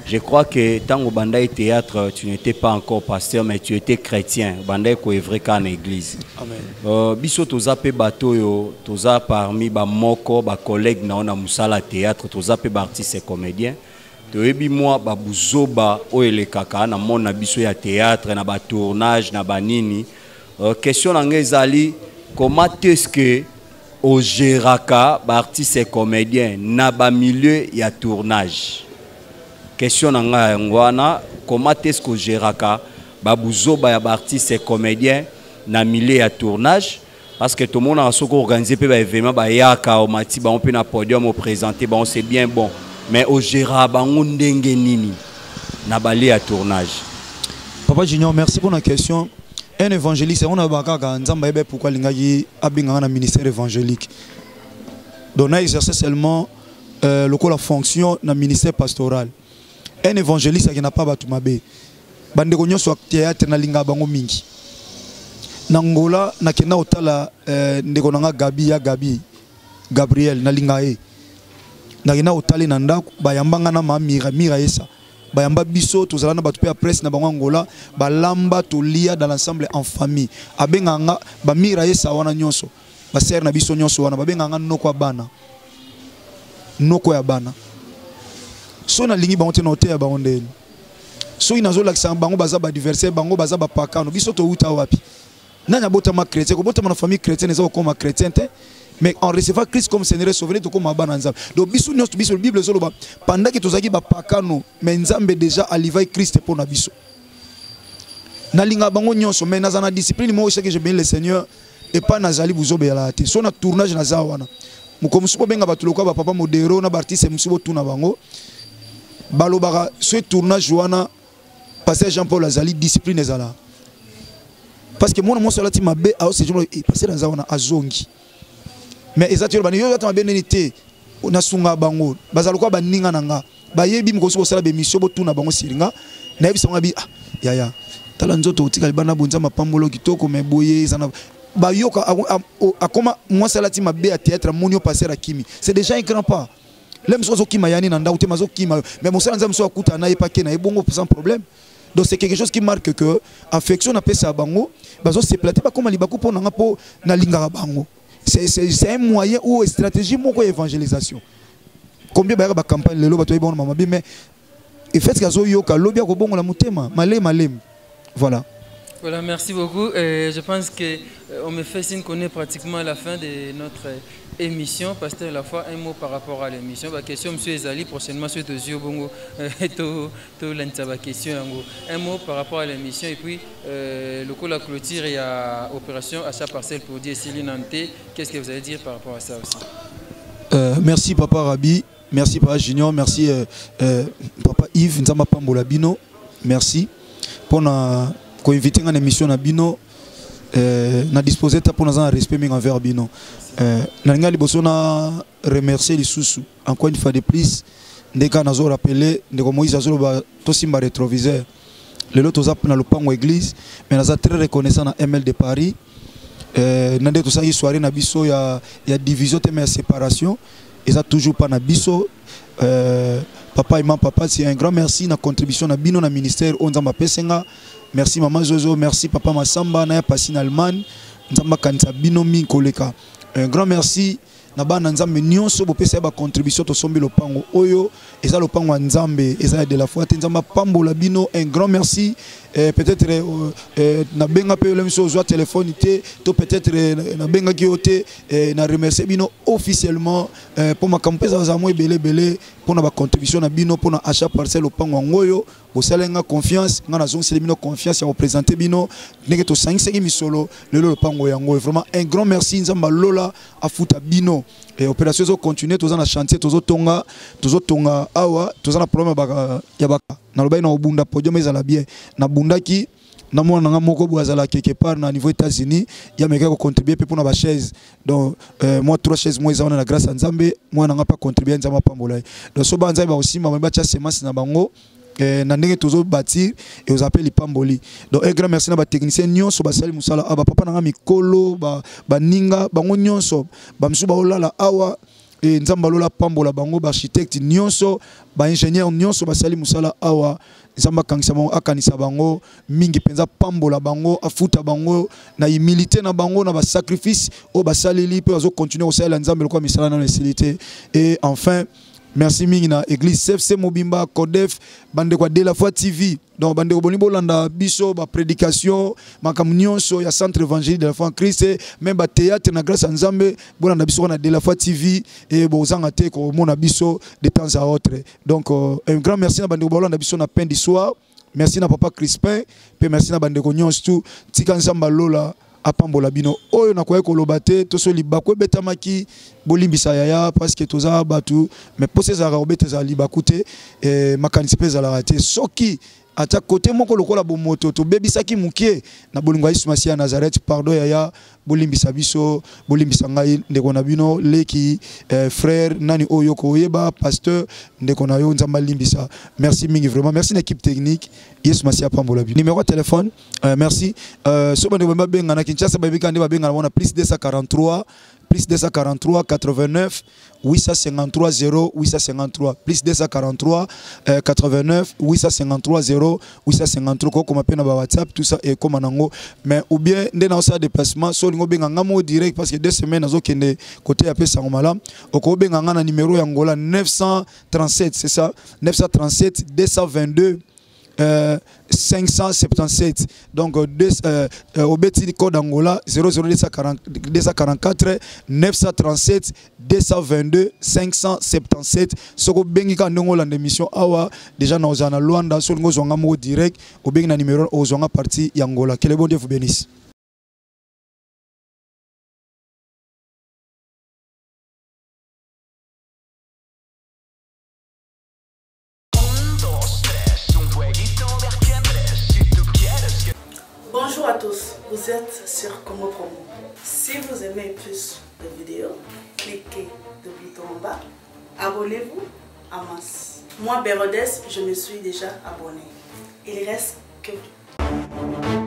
Je crois que tango bandai théâtre, tu n'étais pas encore pasteur, mais tu étais chrétien. Bandai ko œuvrer en église. Amen. Biso toza pe bato yo, toza parmi ba moko, ba collègue na ona musala théâtre, toza pe ba artiste et comédien. Toyebi mwa ba buzoba oyo elekaka na monde na biso ya théâtre, na ba tournage, na ba nini. Question na ngai ezali, comment est-ce que Ogéraka baartiste et comédien na bamilieu ya tournage? Question na ngai yango wana: comment est-ce que ogéraka babuzoba ya baartiste et comédien na milieu ya tournage? Parce que tomonaka soki organise mpe baévénement, bayaka, omati bango mpe na podium, oprésente bango, c'est bien bon, mais ogéraka bango ndenge nini na balieu ya tournage? Papa Junior, merci pour la question. Un évangéliste, on a kaka Nzambe ayebe pourquoi alingaki abengaka na ministère évangélique. Donc na exercer seulement lokola fonction na ministère pastoral. Un évangéliste qui n'a pas bato mabe. Bandeko nyonso ya théâtre, nalingaka bango mingi. Na Ngola nakenda kotala ndeko na nga Gabi, ya Gabi Gabriel, nalinga ye. Nakenda kotala ye na ndako, bayambanga na mamira mira yesa, bayamba biso, tozala na bato mpe ya presse na bango Angola, balamba, tolia dans l'ensemble en famille. Abengaka nga, bamira yesa wana nyonso, basere na biso nyonso wana, babengaka nga noko ya bana, noko ya bana. So nalingi bango te na oteya bango ndeni? Soki nazolakisa bango baza baadversaire, bango baza bapakano. Biso touta wapi? Nani abotama chrétien? Kobotama na famille chrétienne eza kokoma chrétien te, mais en recevant Christ comme Seigneur et Sauveur, tokoma bana Nzambe. Donc biso nyonso, biso, Bible ezoloba, pendant que tozalaki bapakano, mais Nzambe déjà alivai Christ mpo na biso. Nalinga bango nyonso, mais naza na discipline moko que je bénis le Seigneur. Epa nazali, bozobeyala te. So na tournage naza wana, moko mosusu bobenga bato lokola bapapa Modero na baartiste mosusu, botuna bango, balobaka so tournage wana, pasteur Jean Paul azali, discipline ezala, parce que mwana mwasi alati mabe, aosejour pasteur aza wana, azongi. Mais eza te bani yo alati mabe nini te. Nasunga bango, bazala lokola baninga na nga, bayebi. Mokosi kosala bémission, botuna bango siringa, nayebisa bango abi: "Ah yaya, tala nzoto, otika libanda bo, Nzambe apambolo kitoko, mais boye eza na bayoka." Akoma mwasi alati mabe ya théâtre, amoni yo pasteur, akimi. C'est déjà un grand pas. Le mosusu azokima yani na ndako te, mais azokima, mais mosala Nzambe mosusu akuta na ye pake na ye bongo sans problème. Donc c'est quelque chose qui marque que affection napesa bango, bazosepela te, bakóma libaku mpo na nga, mpo nalingaka bango. C'est un moyen ou stratégie moko ya évangélisation. Combien bayaka bacampagne lelo, bato bayebi bango na mabe, mais effet azoyoka, lobi akobongola motema malemi malemi. Voilà. Voilà, merci beaucoup. Je pense que on me fait signe qu'on est pratiquement à la fin de notre émission. Pasteur La Foi, un mot par rapport à l'émission. La question, Monsieur Ezali, prochainement sur yeux bongo, to ba question yango. Un mot par rapport à l'émission et puis le coup la clôture et à opération achat parcelle pour dire Céline Nanté. Qu'est-ce que vous allez dire par rapport à ça aussi? Merci Papa Rabi, merci Papa Junior, merci Papa Yves, Nzambe apambola bino. Merci pour na koinviter nga na émission na bino. Na disposer ta mpo naza na respect mingi envers bino. Nalinga liboso na remercier lisusu encore une fois de plus nde kaka nazo rappeler ndeko Moïse, azoloba tosimba rétroviseur. Lelo toza na lopango église, mais naza très reconnaissant na ML de Paris, na nde tosalaki soirée na biso ya division te, mais ya séparation eza toujours pas na biso. Papa Imam, papa, c'est un grand merci na contribution na bino na ministère oyo Nzambe apesenga. Merci mama Zozo, merci papa Masamba na ya pasi na Allemagne, Nzambe akanisa bino mingi koleka. Un grand merci na bana Nzambe nyonso bopesa ya bacontribution, tosombi lopango oyo eza lopango ya Nzambe, eza ya De La Foi te. Nzambe apambola bino. Un grand merci. Peut-être nabenga mpe yo miso, ozwa telefone te, to peut-être nabengaki yo te. Na remercier bino officiellement mpo makambo mpe ezala mwa ebele ebele mpona bacontribution na bino mpona achat parcelle lopango yango oyo. Bosala nga confiance, nga nazongiseli bino confiance ya koprésente bino ndenge tosangisaki misolo. Lelo lopango yango, vraiment un grand merci. Nzambe alola afuta bino. E opération ezocontinue, toza na chantier, tozotonga, tozotonga awa. Toza na problème ya baka, nalobaki na kobunda podium ezala bien. Nabundaki na mwana nanga moko boye azala quelque part na niveau États-Unis, ya mekaki kocontribue mpe mpona bachaise. Donc moi trois chaises moi eza wana na grâce ya Nzambe. Mwana nanga mpe acontribue, Nzambe apambola ye. Donc so bana Nzambe bakosimba, batya semence na bango na ndenge tozobâtir, ekozala mpe lipamboli. Donc un grand merci na batechnicien nyonso basali mosala awa, bapapa na nga mikolo, baninga bango nyonso, bamisusu baolala awa. E Nzambe alola pambola bango, baarchitecte nyonso, baingénieur nyonso basali mosala awa. Nzambe akangisa bango, akanisa bango mingi mpenza, pambola bango, afuta bango na humilité na bango, na basacrifice oyo basaleli mpe bazocontinue kosalela Nzambe lokola misala nano esili te. Et enfin Merci mingi na église CFC Mobimba, Codef, bandeko ya De la Foi TV. Donc bandeko boni bolanda biso ba prédication, makambo nyonso ya centre évangélique de la foi en Christ, même ba théâtre na grâce à Nzambe, bolanda biso na De la Foi TV et bozanga te komona biso de temps à autre. Donc euh, un grand merci na bandeko bolanda biso na pain du soir. Merci na papa Crispin, pe merci na bandeko nyonso tout. Tika Nzambe lola apambola bino oyo nakoki koloba te to so libaku ebetamaki bolimbisa yaya parce que toza bato mais mposa ezalaka kobeta ezala libaku te eh, makanisi mpe ezalaka te soki ata kote moko lokola bomoto tobebisaki moke na bolingo ya yesu masiya ya nazareth pardon yaya bolimbisa biso bolimbisa ngai ndeko na bino leki eh, frère nani oyo koyeba pasteur ndeko na yo nzambe alimbisa merci mingi vraiment merci na équipe technique yesu masiya apambola bino numéro ya téléphone Euh, merci. Euh, so bande ba benga na Kinshasa ba bika nde ba benga na plus 243 plus 243 89 853 0 853 plus 243 euh, 89 853 0 853 ko koma pe na ba WhatsApp tout ça et koma nango mais ou bien nde na osala déplacement so lingo benga nga mo direct parce que deux semaines nazo kende côté ya pesa ngomala oko benga nga na numéro ya Angola 937 c'est ça 937 222 euh, 577 donc euh, deux, euh, euh, obeti code Angola 00244 937 222 577 soko bengi ka ndongo landa émission awa déjà na ozana Luanda so ngo zwanga mo direct obengi na numéro ozwanga partie ya Angola que le bon Dieu vous bénisse. Bonjour à tous, vous êtes sur Congo Promo. Si vous aimez plus de vidéos, cliquez le bouton en bas, abonnez-vous à masse. Moi, Bérodès, je me suis déjà abonné. Il reste que vous.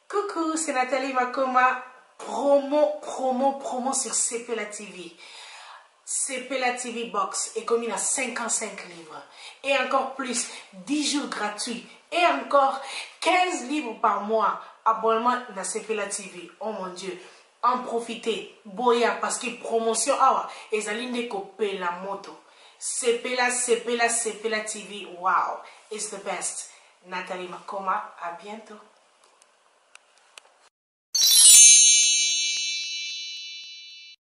Coucou, c'est Nathalie Makoma. Promo, promo, promo sur CPLA TV. CPLA TV Box est commis à 55 livres. Et encore plus, 10 jours gratuits. Et encore 15 livres par mois. Abonnement à CPLA TV. Oh mon Dieu. En profiter. Boya, parce que promotion, awa, ezali nde kopela moto. CPLA, CPLA, CPLA TV. Wow, it's the best. Nathalie Makoma, à bientôt.